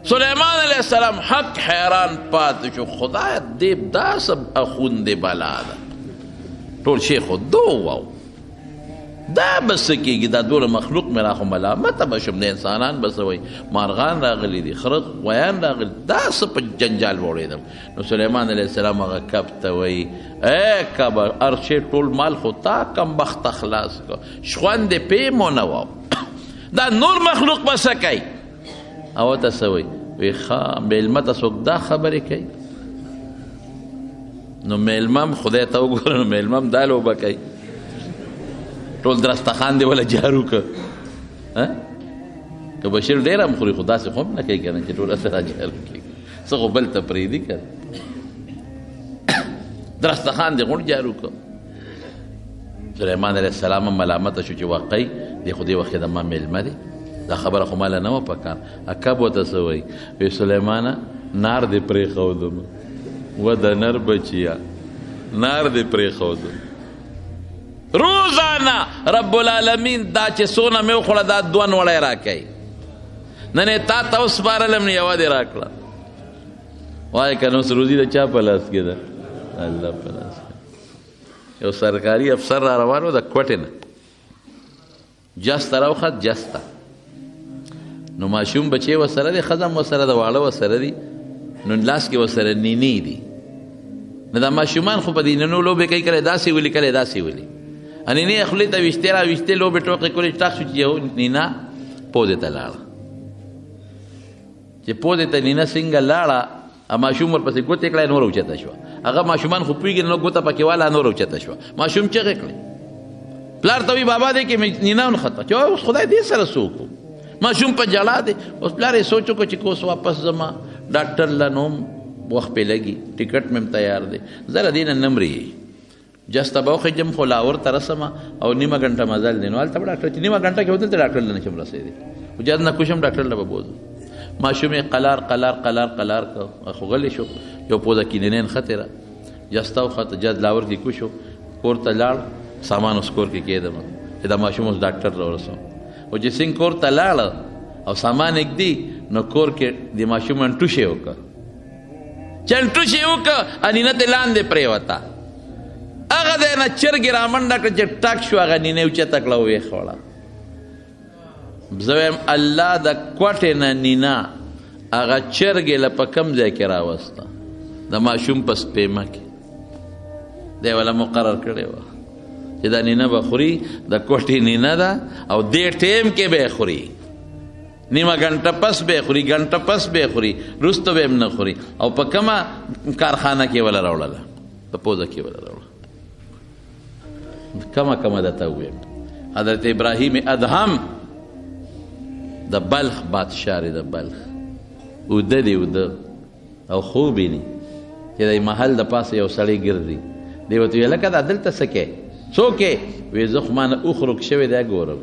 سلیمان علیه السلام حق حیران پاتې شو، خدای دې دا څه اخوند دی بلا ده، ټول شی خو دوه وو، دا به څه کېږي؟ دا دومره مخلوق مې را خو ملامته به شم، د انسانان به څه وایي، مارغان راغلي دي، خره غویان راغلي، دا څه په جنجال وړېدم. نو سلیمان علیه السلام هغه کب ته وایي ای کبه، هر شی ټول مال خو تا کمبخته خلاص کړ، شخوند دې پې مو نه وو، دا نور مخلوق به څه کوي؟ او ته څه وایي؟ وایي ښه مېلمه ته څوک دا خبرې کوي؟ نو مېلمه هم خدای ته وګوره، نو مېلمه هم دا لوبه کوي، ټول درستخان دی وله جارو که که بشیر ډېر هم خوري خو داسې خو هم نه کوي که نه چې ټول سره جارو کېږي، څه خو بل ته پرېږدي که نه. درستخان دی غونډ جارو که. سلیمان علیه السلام هم ملامته شو چې واقعي دی خو دې وخت کې د ما مېلمه دی، دا خبره خو ماله نه وه په کار. کب ورته څه وایي؟ وایي سلیمانه نار دې پرېښودم، و د نر بچیه نار دې پرېښودم. روزانه رب العالمین دا چې څونه مې وخوړه دا دوه نوړی راکوي، نن یې تا ته وسپارلم نو یوه دې راکړه. وایي که نه اوس روزي د چا په لاس کې ده؟ الله په لاس کې. یو سرکاري افسر را روان و د کوټې نه، جس ته راوخت، جس ته. نو ماشوم بچی ورسره دی، ښځه هم ورسره ده، واړه ورسره دي، نو لاس کې ورسره نینې دي. نو دا ماشومان خو په دې نینو لوبې کوي، کله داسې ولي کله داسې ولي. نینې یې خولې ته ویشتې را ویشتې، لوبې ټوقې کولې، ټاق شو چې یو نینه پوزې ته لاړه. چې پوزې ته نینه څنګه لاړه، ماشوم ورپسې ګوتې کړې، نوره اوچته شوه. هغه ماشومان خو پوهېږي نه، ګوته پکې واله، نوره اوچته شوه. ماشوم چغې کړې، پلار ته وایي بابا دې کې مې نینه ونښته، چې اوس خدای دې سره څه وکړو. ماشوم په ژړا دی. اوس پلار یې سوچ وکړو چې که اوس واپس ځم ډاکټر له نو هم وخت پې لګي، ټکټ مې هم تیار دی، زه له دې نه نه مري، جس ته به وخېژم خو لاهور ته رسمه او نیمه ګنټه مزل دی، نو هلته به ډاکټر چې نیمه ګنټه کې به دلته ډاکټر له نه شم رسېدی، خو جاز نه کوشم ډاکټر له به بوځم. ماشوم یې قلار قلار قلار قلار کړ، خو غلی شو، یو پوزه کې نینې نښتې ده، جس ته وخته، جاز لاهور کې کوشو، کور ته لاړ، سامان اوس کور کې کېدم چې دا ماشوم اوس ډاکټر ته ورسوم. او چې څنګه کور ته لاړه او سامان یې ږدي، نو کور کې د ماشوم انټوشی وکړ. چلټوش یې وکړه، نینه ترې لاندې پرېوته. هغه ځای نه چرګې رامنډه کړه، چې ټک شو هغه نینه یې اوچته کړه او ویې خوړه. زه وایم الله د کوټې نه نینه هغه چرګې له په کوم ځای کې راوسته؟ د ماشوم په سپېمه کې دی وله مقرر کړې وه چې دا نینه به خوري، د کوټې نینه ده او دې ټیم کې به یې خوري، نیمه ګنټه پس به یې خوري، ګنټه پس به یې خوري، وروسته به یې هم نه خوري. او په کومه کارخانه کې وله راوړله؟ په پوزه کې وله راوړله. کمه کمه درته ووایم، حضرت ابراهیم ادهم د بلخ بادشاه دی، د بلخ اوده دی، اوده او خوب یې نی چې د محل د پاسه یو سړی ګرځي، دی ورته ویل لکه دا دلته څه کوې، څوک یې؟ وایي زه خو ما نه اوښ ورک شوی دی ګورم.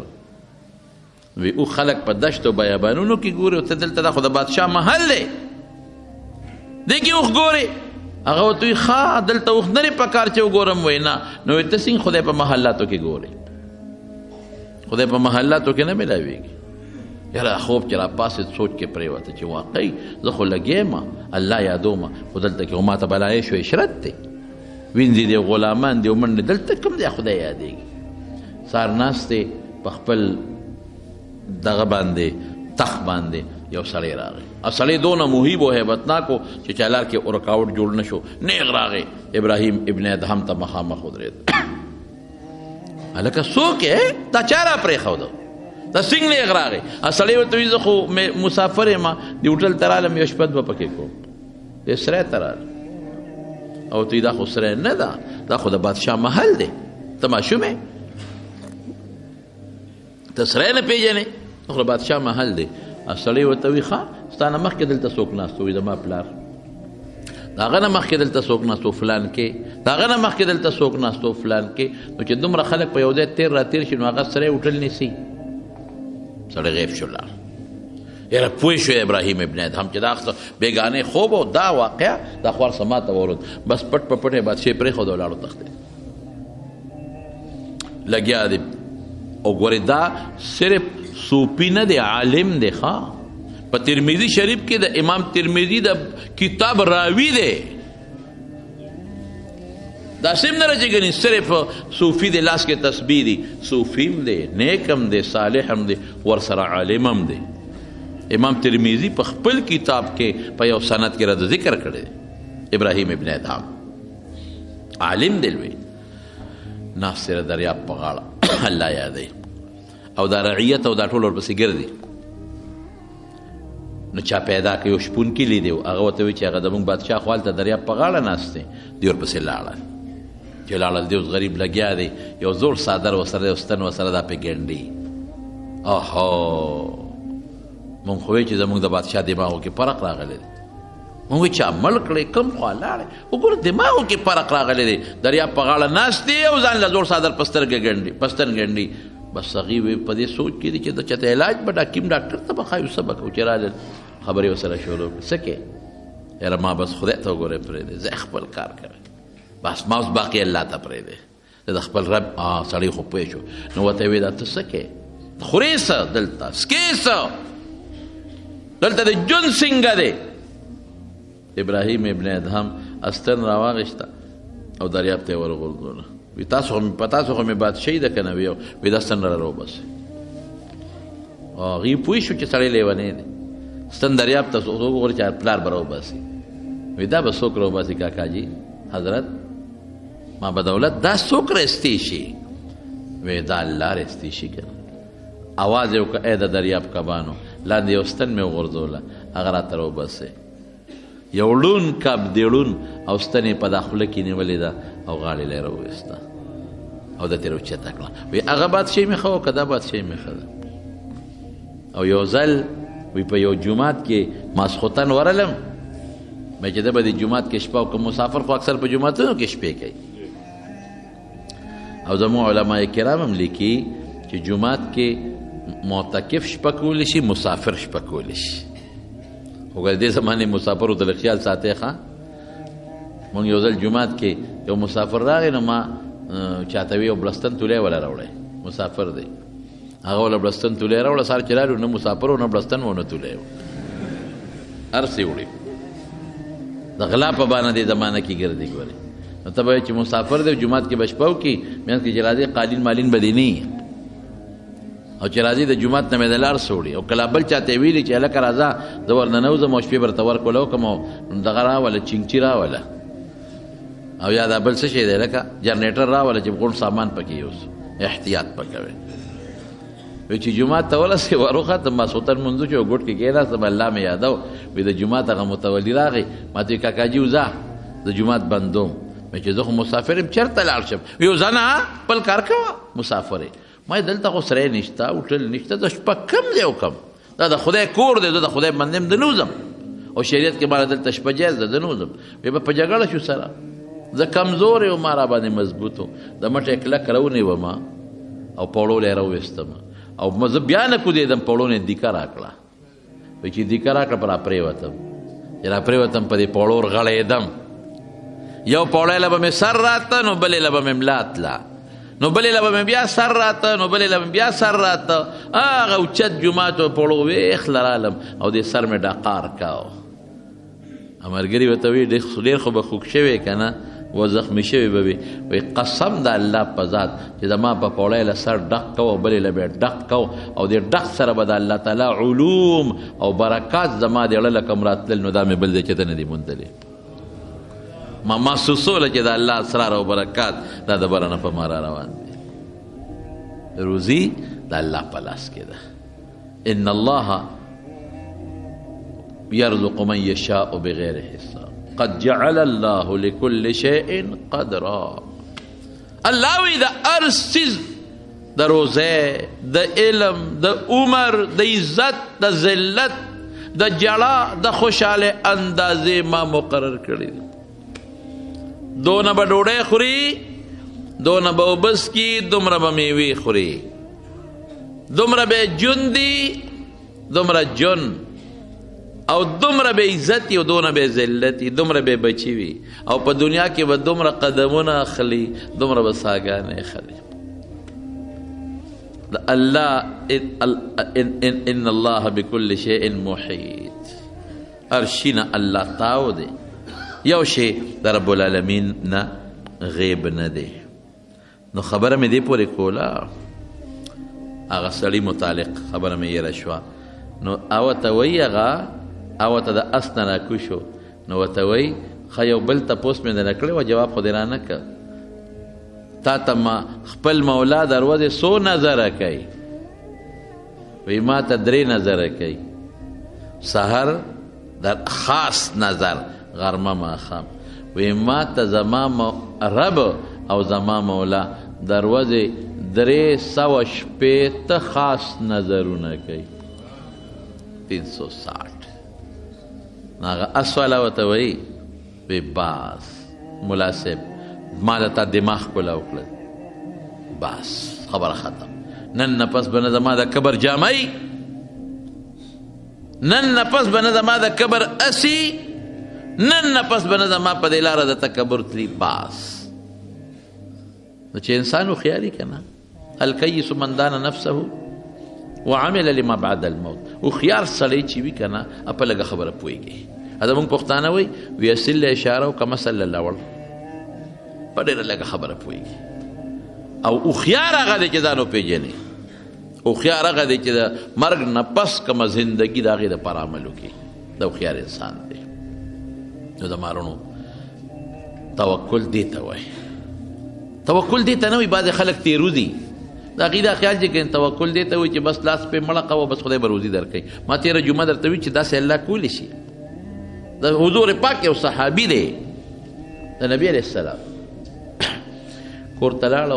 وایي اوښ خلک په دشتو بیابانونو کې ګوري او ته دلته دا خو د بادشاه محل دی، دې کې اوښ ګورې؟ هغه ورته وایي ښه دلته اوښ نه دی په کار چې وګورم. وایي نه. نو وایي ته څنګه خدای په محلاتو کې ګورې؟ خدای په محلاتو کې نه میلاویږي. یاره خوب چې راپاڅېد سوچ کې پرېوته چې واقعي زه خو لګیا یم، الله یادوم، خو دلته کې خو ماته بلایې شو عشرت دی، وینځي دی، غلامان دی، منډې، دلته کوم ځای خدای یادېږي؟ سهار ناست دی په خپل دغه باندې تخت باندې یو سړی راغی، او سړی دونه مهیب او هیبتناک و چې چا لار کې رکاوټ جوړ نه شو، نېغ راغی ابراهیم ابن ادهم ته مخامخ ودرېد. هلکه څوک یې؟ تا چا را پرېښوده؟ دا څنګه نېغ راغی؟ سړی ورته وایي زه خو مسافر یم، دې هوټل ته رالم یو شپه دوه پکې کوم. دې سرای ته رالم او ورته وایي دا خو سرای نه ده، دا خو د بادشاه محل دی، ته ماشوم یې، ته سرای نه پېژنې، دا خو د بادشاه محل دی. سړی ورته وایي ښه ستا نه مخکې دلته څوک ناست و؟ وایي زما پلار. د هغه نه مخکې دلته څوک ناست و؟ فلان کې. د هغه نه مخکې دلته څوک ناست و؟ فلان کې. نو چې دومره خلک په یو ځای تېر را تېر شي نو هغه سړی هوټل نیسي. سړی غیب شو لاړ. یاره پوه شو ابراهیم ابن ادهم چې دا بېګانې خوب او دا واقعه دا خو هر څه ماته ورود. بس پټ په پټه یې بادشاه پرېښود او لاړ وتښتېد. لګیا دی او ګورې دا صرف صوفي نه دی، عالم دی. ښه په ترمذي شریف کې د امام ترمذي د کتاب راوي دی، داسې هم نه ده چې ګنې صرف صوفي دی لاس کې تسبیح دی، صوفي هم دی، نیک هم دی، صالح هم دی، ورسره عالم هم دی. امام ترمذي په خپل کتاب کې په یو سند کې راته ذکر کړی دی ابراهیم ابن ادهم عالم دی لوی. ناست دی د دریاب په غاړه، الله یادوي، او دا رعیت او دا ټول ورپسې ګرځي. نو چا پیدا کړ یو شپونکی لیدی و، هغه ورته وایي چې هغه زموږ بادشاه خو هلته دریاب په غاړه ناست دی. دی ورپسې لاړل، چې لاړل دی اوس غریب لګیا دی، یو زوړ څادر ورسره دی او ستن ورسره دا پې ګنډي. اوهو مونږ خو وایي چې زموږ د بادشاه دماغو کې فرق راغلی دی، مونږ وایي چا مړ کړی کوم خوا لاړی، وګوره دماغو کې فرق راغلی دی، دریاب په غاړه ناست دی او ځان له زوړ څادر په سترګه ګنډي، په ستن ګنډي. بس هغې وایي په دې سوچ کې دي چې د چاته علاج به حکیم ډاکټر ته به ښایو څه به کوو. چې راغلل خبرې ورسره شروع کړې، څه کوې؟ یاره ما بس خدای ته وګورې پرېږدی، زه خپل کار کوم، بس ما اوس باقي الله ته پرېږدی، زه د خپل رب. سړی خو پوه شو. نو ورته یې وویل دا ته څه کوې؟ خورې څه دلته، څکې څه دلته، د ژوند څنګه دی؟ ابراهیم ابن ادهم استن راواغېسته او دریاب ته یې ورغورځوله. وی تاسو خو په تاسو خو مې بادشاهي ده که نه؟ وی دا ستن را راوباسئ. هغوی پوه شو چې سړی لیونی دی، ستن دریاب ته څوک وګوري چې پلار به راوباسي. وی دا به څوک راوباسي کاکا جي حضرت؟ ما به دولت دا څوک راایستی شي؟ وی دا الله راایستی شي که نه. اواز یې وکړ ای د دریاب کبانو، لاندې یو ستن مې وغورځوله، هغه راته راوباسئ. یو ړوند کب دی ړوند، او ستن یې په دا خوله کې نیولې ده او غاړې له یې راوویسته او ده ترې راوچته کړه. وی هغه بادشاهي مې ښه وه که دا بادشاهي مې ښه ده؟ او یو ځل وی په یو جومات کې ماسخوتن ورلم، مې چې ده به د جومات کې شپه وکړم، مسافر خو اکثر په جوماتونو کې شپې کوي، او زموږ علما کرام هم لیکي چې جومات کې معتکف شپه کولی شي، مسافر شپه کولی شي. خو که دې زمانې مسافرو ته لږ خیال ساتې. ښه مونږ یو ځل جومات کې یو مسافر راغی، نو ما چاته وی یو بړستن تولی وله راوړی، مسافر دی، هغه وله بړستن تولی راوړه. سهار چې رالو نه مسافر و، نه بړستن و، نه تولی و، هر څه یې وړي. د غلا په بانه دې زمانه کې ګرځي ګورې. نو ته به چې مسافر دی، جومات کې به شپه وکړي، منځ کې چې راځي قالین مالین به دې نه، او چې راځي د جومات نه مې د لار سوړي، او کله بل چاته یې ویلي چې هلکه راځه زه ورننوځم او شپې به درته ورکوله وکړم، او دغه راوله چینګچي راوله، او یا دا بل څه شی دی لکه جنریټر راوله چې غونډ سامان پکې یوسو. احتیاط به کوې. وایي چې جومات ته ورسې وروختم، ماسخوتن لمونځ وشو، یو ګوټ کې کښېناستم، الله مې یادو. وایي د جومات هغه متولي راغی، ما ته وایي کاکاجي وځه د جومات بندوم. وایي چې زه خو مسافر یم، چېرته لاړ شم؟ وایي وځه نه، خپل کار کوه، مسافر یې. ما یې دلته خو سری نشته، هوټل نشته، زه شپه کوم ځای وکړم؟ دا د خدای کور دی، زه د خدای بنده یم، زه نه وځم، او شریعت کې ماله دلته شپه جایز ده، زه نه وځم. وایي به په جګړه شو سره، زه کمزوری وم، ما راباندې مضبوط و، د مټې کلک راونیوم او پوړو له یې راوویستم، او زه بیا نه کودېدم، پوړو نه یې دیکه راکړه. وایي چې دیکه راکړه، په راپرېوتم، چې راپرېوتم په دې پوړو ورغړېدم، یو پوړی له به مې سر راته، نو بلې له به مې ملا تله، نو بلې له به مې بیا سر راته، نو بلې له به مې بیا سر راته، هغه اوچت جومات و پوړو ویښ له رالم، او دې سر مې ډقار کاوه. ملګري ورته وایي ډېر خو به خوږ شوی که نه، و زخمي شوی به وي. وایي قسم د الله په ذات چې زما په پوړی له سر ډق کوه، بلې له به یې ډق کوه، او دې ډق سره به د الله تعالی علوم او برکات زما دې زړه له کوم راتلل، نو دا مې بل ځای چېرته نه دي موندلی. ما محسوسوله چې د الله اسرار او برکات دا د بره نه په ما را روان دي. روزي د الله په لاس کې ده. ان الله يرزق من يشاء بغیر حساب قد جعل الله لكل شيء قدرا. الله وی د هر څیز د روزۍ، د علم، د عمر، د عزت، د ذلت، د جړا، د خوشحالۍ اندازې ما مقرر کړې دي. دونه به ډوډۍ خوري، دونه به اوبه څکي، دومره به میوې خوري، دومره به ژوند دي، دومره ژوند، او دومره به عزت او دونه به ذلت، دومره به بچی وي، او په دنیا کې به دومره قدمونه اخلي، دومره به ساګانې اخلي. د الله ان الله بكل شيء محيط، هر شي نه الله تاو دی، یو شی د رب العالمین نه غیب نه دی. نو خبره مې دې پورې کوله، هغه سړي متعلق خبره مې یې شوه. نو هغه ته وایي، هغه ته د اس نه راکوز شو، نو ورته وایي ښه یو بل تپوس مې درنه کړی وه، جواب خو دې رانه کړ. تا ته ما خپل مولا د ورځې څو نظره کوي؟ وایي ما ته درې نظره کوي، سحر د خاص نظر، غرمه ماښام. وایي ما ته زما رب او زما مولا د ورځې 360 خاص نظرونه کوي، 360. هغه اس والا ورته وایي، وایي بس ملا صاحب ما له تا دماغ کولاو کړل، بس خبره ختم. نن نه پس به نه زما د قبر جامه، نن نه پس به نه زما د قبر اسی، نن نه پس به نه زما په دې لاره د تکبر تلي، بس. نو چې انسان هوښیاري که نه، الکیس من دان نفسه وعمل لما بعد الموت، هوښیار سړی چې وي که نه په لږه خبره پوهېږي. زموږ پښتانه وایي وي اصل له اشاره وکړه مثل له لوړ، په ډېره لږه خبره پوهېږي. او هوښیار هغه دی چې ځان وپېژني، هوښیار هغه دی چې د مرګ نه پس کومه زندګي د هغې دپاره عمل وکړي، دا هوښیار انسان دی. نو زما وروڼو توکل دې ته وایي، توکل دې ته نه وایي. بعضې خلک تېروځي، د هغوی دا خیال چې کنې توکل دې ته وایي چې بس لاس پې مړه کوه، بس خدای به روزي درکوي. ما تېره جمعه درته ویل چې داسې الله کولی شي. د حضور پاک یو صحابي دی، د نبي علیه السلام کور ته لاړ،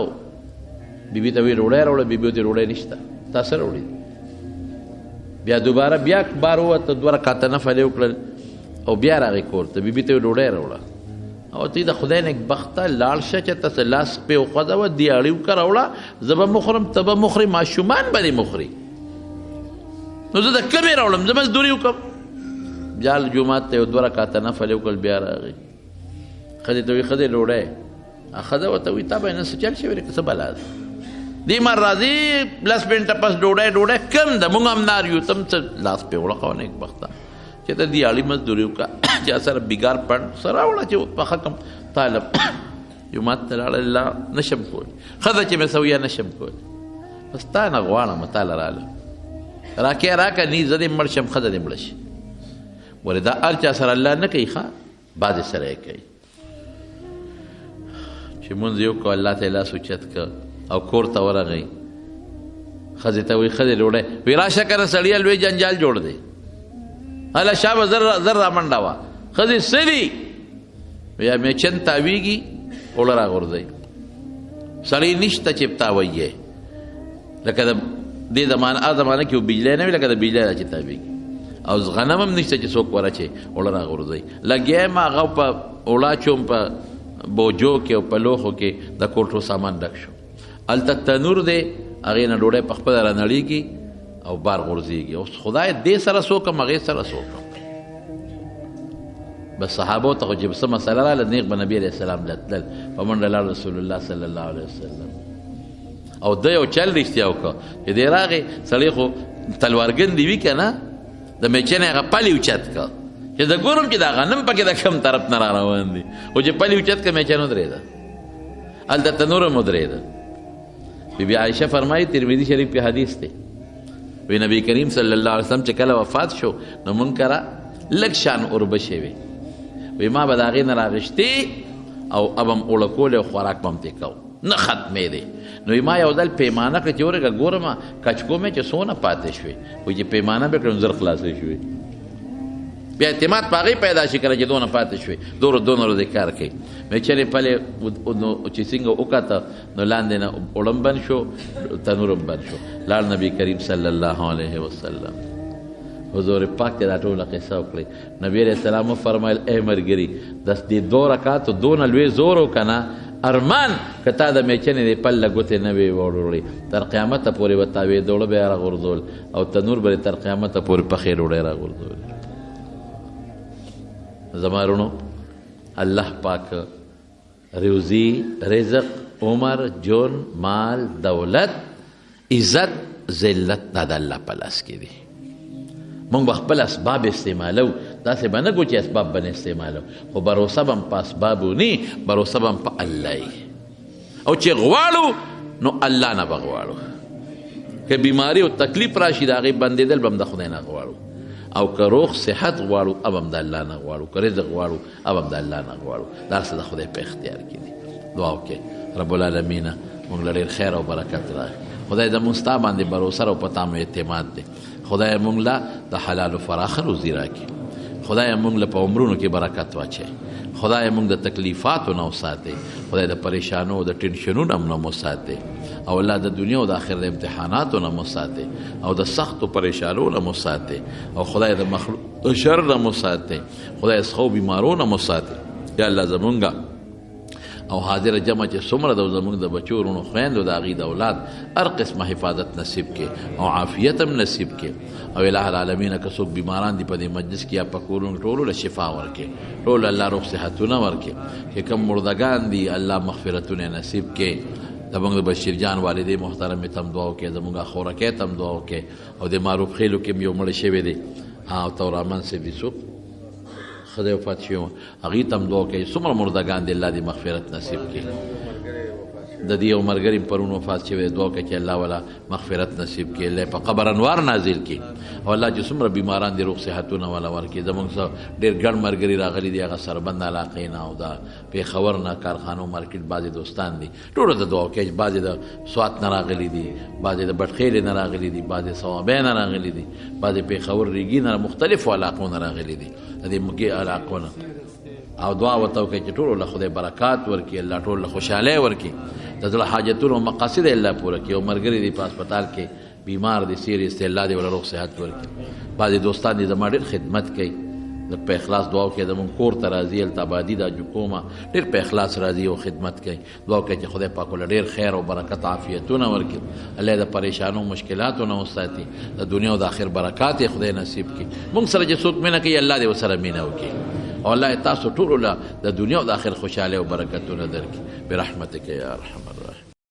بیبي ته ویې ډوډۍ راوړه، بیبي ورته ډوډۍ نشته، تا څه راوړي؟ بیا دوباره بیا بار ووته، 2 رکعته نفل یې وکړل او بیا راغی کور ته، بیبي ته یې ډوډۍ راوړه. او ته د خدای نېکبخته لاړ شه چې ته څه لاس پې وخوځوه، دیاړي وکړه راوړه، زه به مخورم، ته به مخورې، ماشومان به دې مخوري، نو زه د کومې راوړم، زه مزدوري وکړم. بیا جومات ته یو 2 رکعته نفل یې وکړل، بیا راغی ښځې ته وایي ښځې ډوډۍ. ښځه ورته وایي تا به نن څه چل شوی دی که څه بلا ده؟ دې مار راځي 10 منټه پس ډوډۍ ډوډۍ کم ده، موږ هم نار یو، ته هم څه لاس پې وړه کوه نېکبخته. چې ته دیاړي مزدوري وکړه، چا سره بیګار پنډ سره راوړه چې پخه کړم طالب. جومات ته لاړه، الله نشم کولی، ښځه چې مې سویه نشم کولی، بس تا نه غواړم، تا له رالم راکې راکه، نی زه دې مړ شم، ښځه دې مړه شي. ګورې دا هر چا سره الله نه کوي، ښه بعضې سره یې کوي. چې مونځ یې وکړو، الله ته یې لاس اوچت کړ او کور ته ورغی، ښځې ته وایي ښځې ډوډۍ، وایي راشه که نه سړیه لوی جنجال جوړ دی، هله شابه زر زر رامنډه وه. ښځې څه دي؟ بیا میچن تاویږي، اوړه راغورځوي، سړی نشته چې تاویږي، لکه د دې زمانه هغه زمانه کې بجلی نه وي، لکه د بجلی را چې تاویږي، او غنم هم نشته چې څوک ورچې اوړه راغورځوي. لګیا یم هغه په اوړه اچوم په بوجو کې او په لوښو کې د کور ټول سامان ډک شو. هلته تنور دی، هغې نه ډوډۍ په خپله رانړېږي او بار غورځېږي. اوس خدای دې سره څه وکړم، هغې سره څه وکړم؟ بس صحابو ته خو چې څه مسله راغله، نېغ به نبي علیه السلام له تلل، په منډه لاړ رسول الله صلی الله علیه وسلم. او ده یو چل رښتیا وکړ چې دی راغی، سړی خو تلوارګن دی وي که نه، د میچنې هغه پلې اوچت کړ چې زه ګورم چې دا غنم پکې د کوم طرف نه را روان دي، خو چې پلې اوچت کړ میچن ودرېده، هلته تنور هم ودرېده. بی بی عایشه فرمایي، ترمذي شریف کې حدیث دی، وی نبی کریم صلی الله علیه وسلم چې کله وفات شو نو مونږ کره لږ شان اوربشې وې، وی ما به د هغې نه راغشتې او اب هم اوړه کولې او خوراک به هم ترې کوو، نه ختمېدې. نو ما یو ځل پیمانه کړه چې ورګه ګورم کچکو مې چې څونه پاتې شوې، وایي چې پیمانه به کړم زر خلاصې شوې. بیا اعتماد په هغې پیدا شي کله چې دونه پاتې شوې، دونه دونه ورځې کار کوي. مې چېرې پلې چې څنګه وکته نو لاندې نه اوړم بند شو، تنور هم بند شو. لاړ نبی کریم صلی الله علیه وسلم حضور پاک ته دا ټوله قصه وکړې. نبی علیه السلام وفرمایل ای ملګري، د دې دوه رکعاتو دونه لوی زور وکړه نه، ارمان که تا د میچنې دې پل له ګوتې نه وي وړوړې، تر قیامته پورې به تاوېده اوړه به یې راغورځول او تنور به یې تر قیامته پورې پخې ډوډۍ راغورځولې. زما وروڼو، الله پاک روزي، رزق، عمر، ژوند، مال، دولت، عزت، ذلت دا د الله په لاس کې دي. موږ به خپل اسباب استعمالو، داسې به نه کو چې اسباب به نه استعمالو، خو بروسه به هم په اسبابو نی، بروسه به هم په الله وي. او چې غواړو نو الله نه به غواړو. که بیماری او تکلیف راشي د هغې بندېدل به هم د خدای نه غواړو، او که روغ صحت غواړو اب هم د الله نه غواړو، که رزق غواړو اب هم د الله نه غواړو. دا هر څه د خدای په اختیار کې دي. دعا وکړئ رب العالمین موږ له ډېر خیر او برکت راکړي. خدای زموږ ستا باندې باور او په تا مو اعتماد دی. خدای موږ له د حلال و فراخه روزي راکړي. خدای موږ له په عمرونو کې برکت واچوي. خدای موږ د تکلیفاتو نه وساتي. خدای د پریشانو د ټینشنونو هم نه مو ساتي، او الله د دنیا او د آخرت د امتحاناتو نه مو ساتي، او د سختو پریشانو نه مو ساتي، او خدای د مخلوق شر نه مو ساتي، خدای څخو بیمارو نه مو ساتي. یا الله زمونږ او حاضر جمع چې څومره د زمونږ د بچو وروڼو خویندو د هغوی د اولاد هر قسمه حفاظت نصیب کړي او عافیت هم نصیب کړي. او الہ العالمین که څوک بیماران دي په دې مجلس کې یا په کورونو کې ټولو له شفا ورکړي، ټولو الله روغ صحتونه ورکړي. چې کوم مردګان دي الله مغفرتونه نصیب کړي. زمونږ د بشیر جان والدې محترمې ته هم دعا وکړي، زمونږ خورکۍ ته هم دعا وکړي، او د معروف خېلو کې هم یو مړ شوی دی، او تورامن صاحب دي څوک ښځه وفات شوې وه، هغوی ته هم دعا وکړي. څومره مردګان دي الله دې مغفرت نصیب کړي. د دې یو ملګري پرون وفات شوی دی، دعا وکړي چې الله ولا مغفرت نصیب کړي، الله په قبر انوار نازل کړي، او الله چې څومره بیماران دي روغ صحتونه ولا ورکړي. زمونږ څه ډېر ګڼ ملګري راغلي دي، هغه سربند علاقې نه او د پېښور نه کارخانو مارکیټ بعضې دوستان دي، ټولو ته دعا وکړي. بعضې د سوات نه راغلي دي، بعضې د بټخېلې نه راغلي دي، بعضې صوابۍ نه راغلي دي، بعضې پېښور ریګي نه، مختلفو علاقو نه راغلي دي، د دې مکې علاقو نه. او دعا ورته وکړي چې ټولو له خدای برکات ورکړي، الله ټولو له خوشحالۍ ورکړي، د زړه حاجتونو او مقاصد الله پوره کړي. او ملګري دي په هسپتال کې بیمار دي، سیریس دی، الله دې ورله روغ صحت ورکړي. بعضې دوستان دي زما ډېر خدمت کوي، لږ په اخلاص دعا وکړي، زموږ کور ته راځي، هلته آبادي ده جوکومه، ډېر په اخلاص راځي او خدمت کوي. دعا وکړي چې خدای پاک ورله ډېر خیر او برکت عافیتونه ورکړي، الله یې د پریشانو مشکلاتو نه وساتي، د دنیا او د آخر برکات یې خدای نصیب کړي. موږ سره چې څوک مینه کوي الله دې ورسره مینه وکړي، او الله یې تاسو ټولو له د دنیا او د آخر خوشحالۍ او برکتونه درکړي برحمتک یا ارحم الراحمین.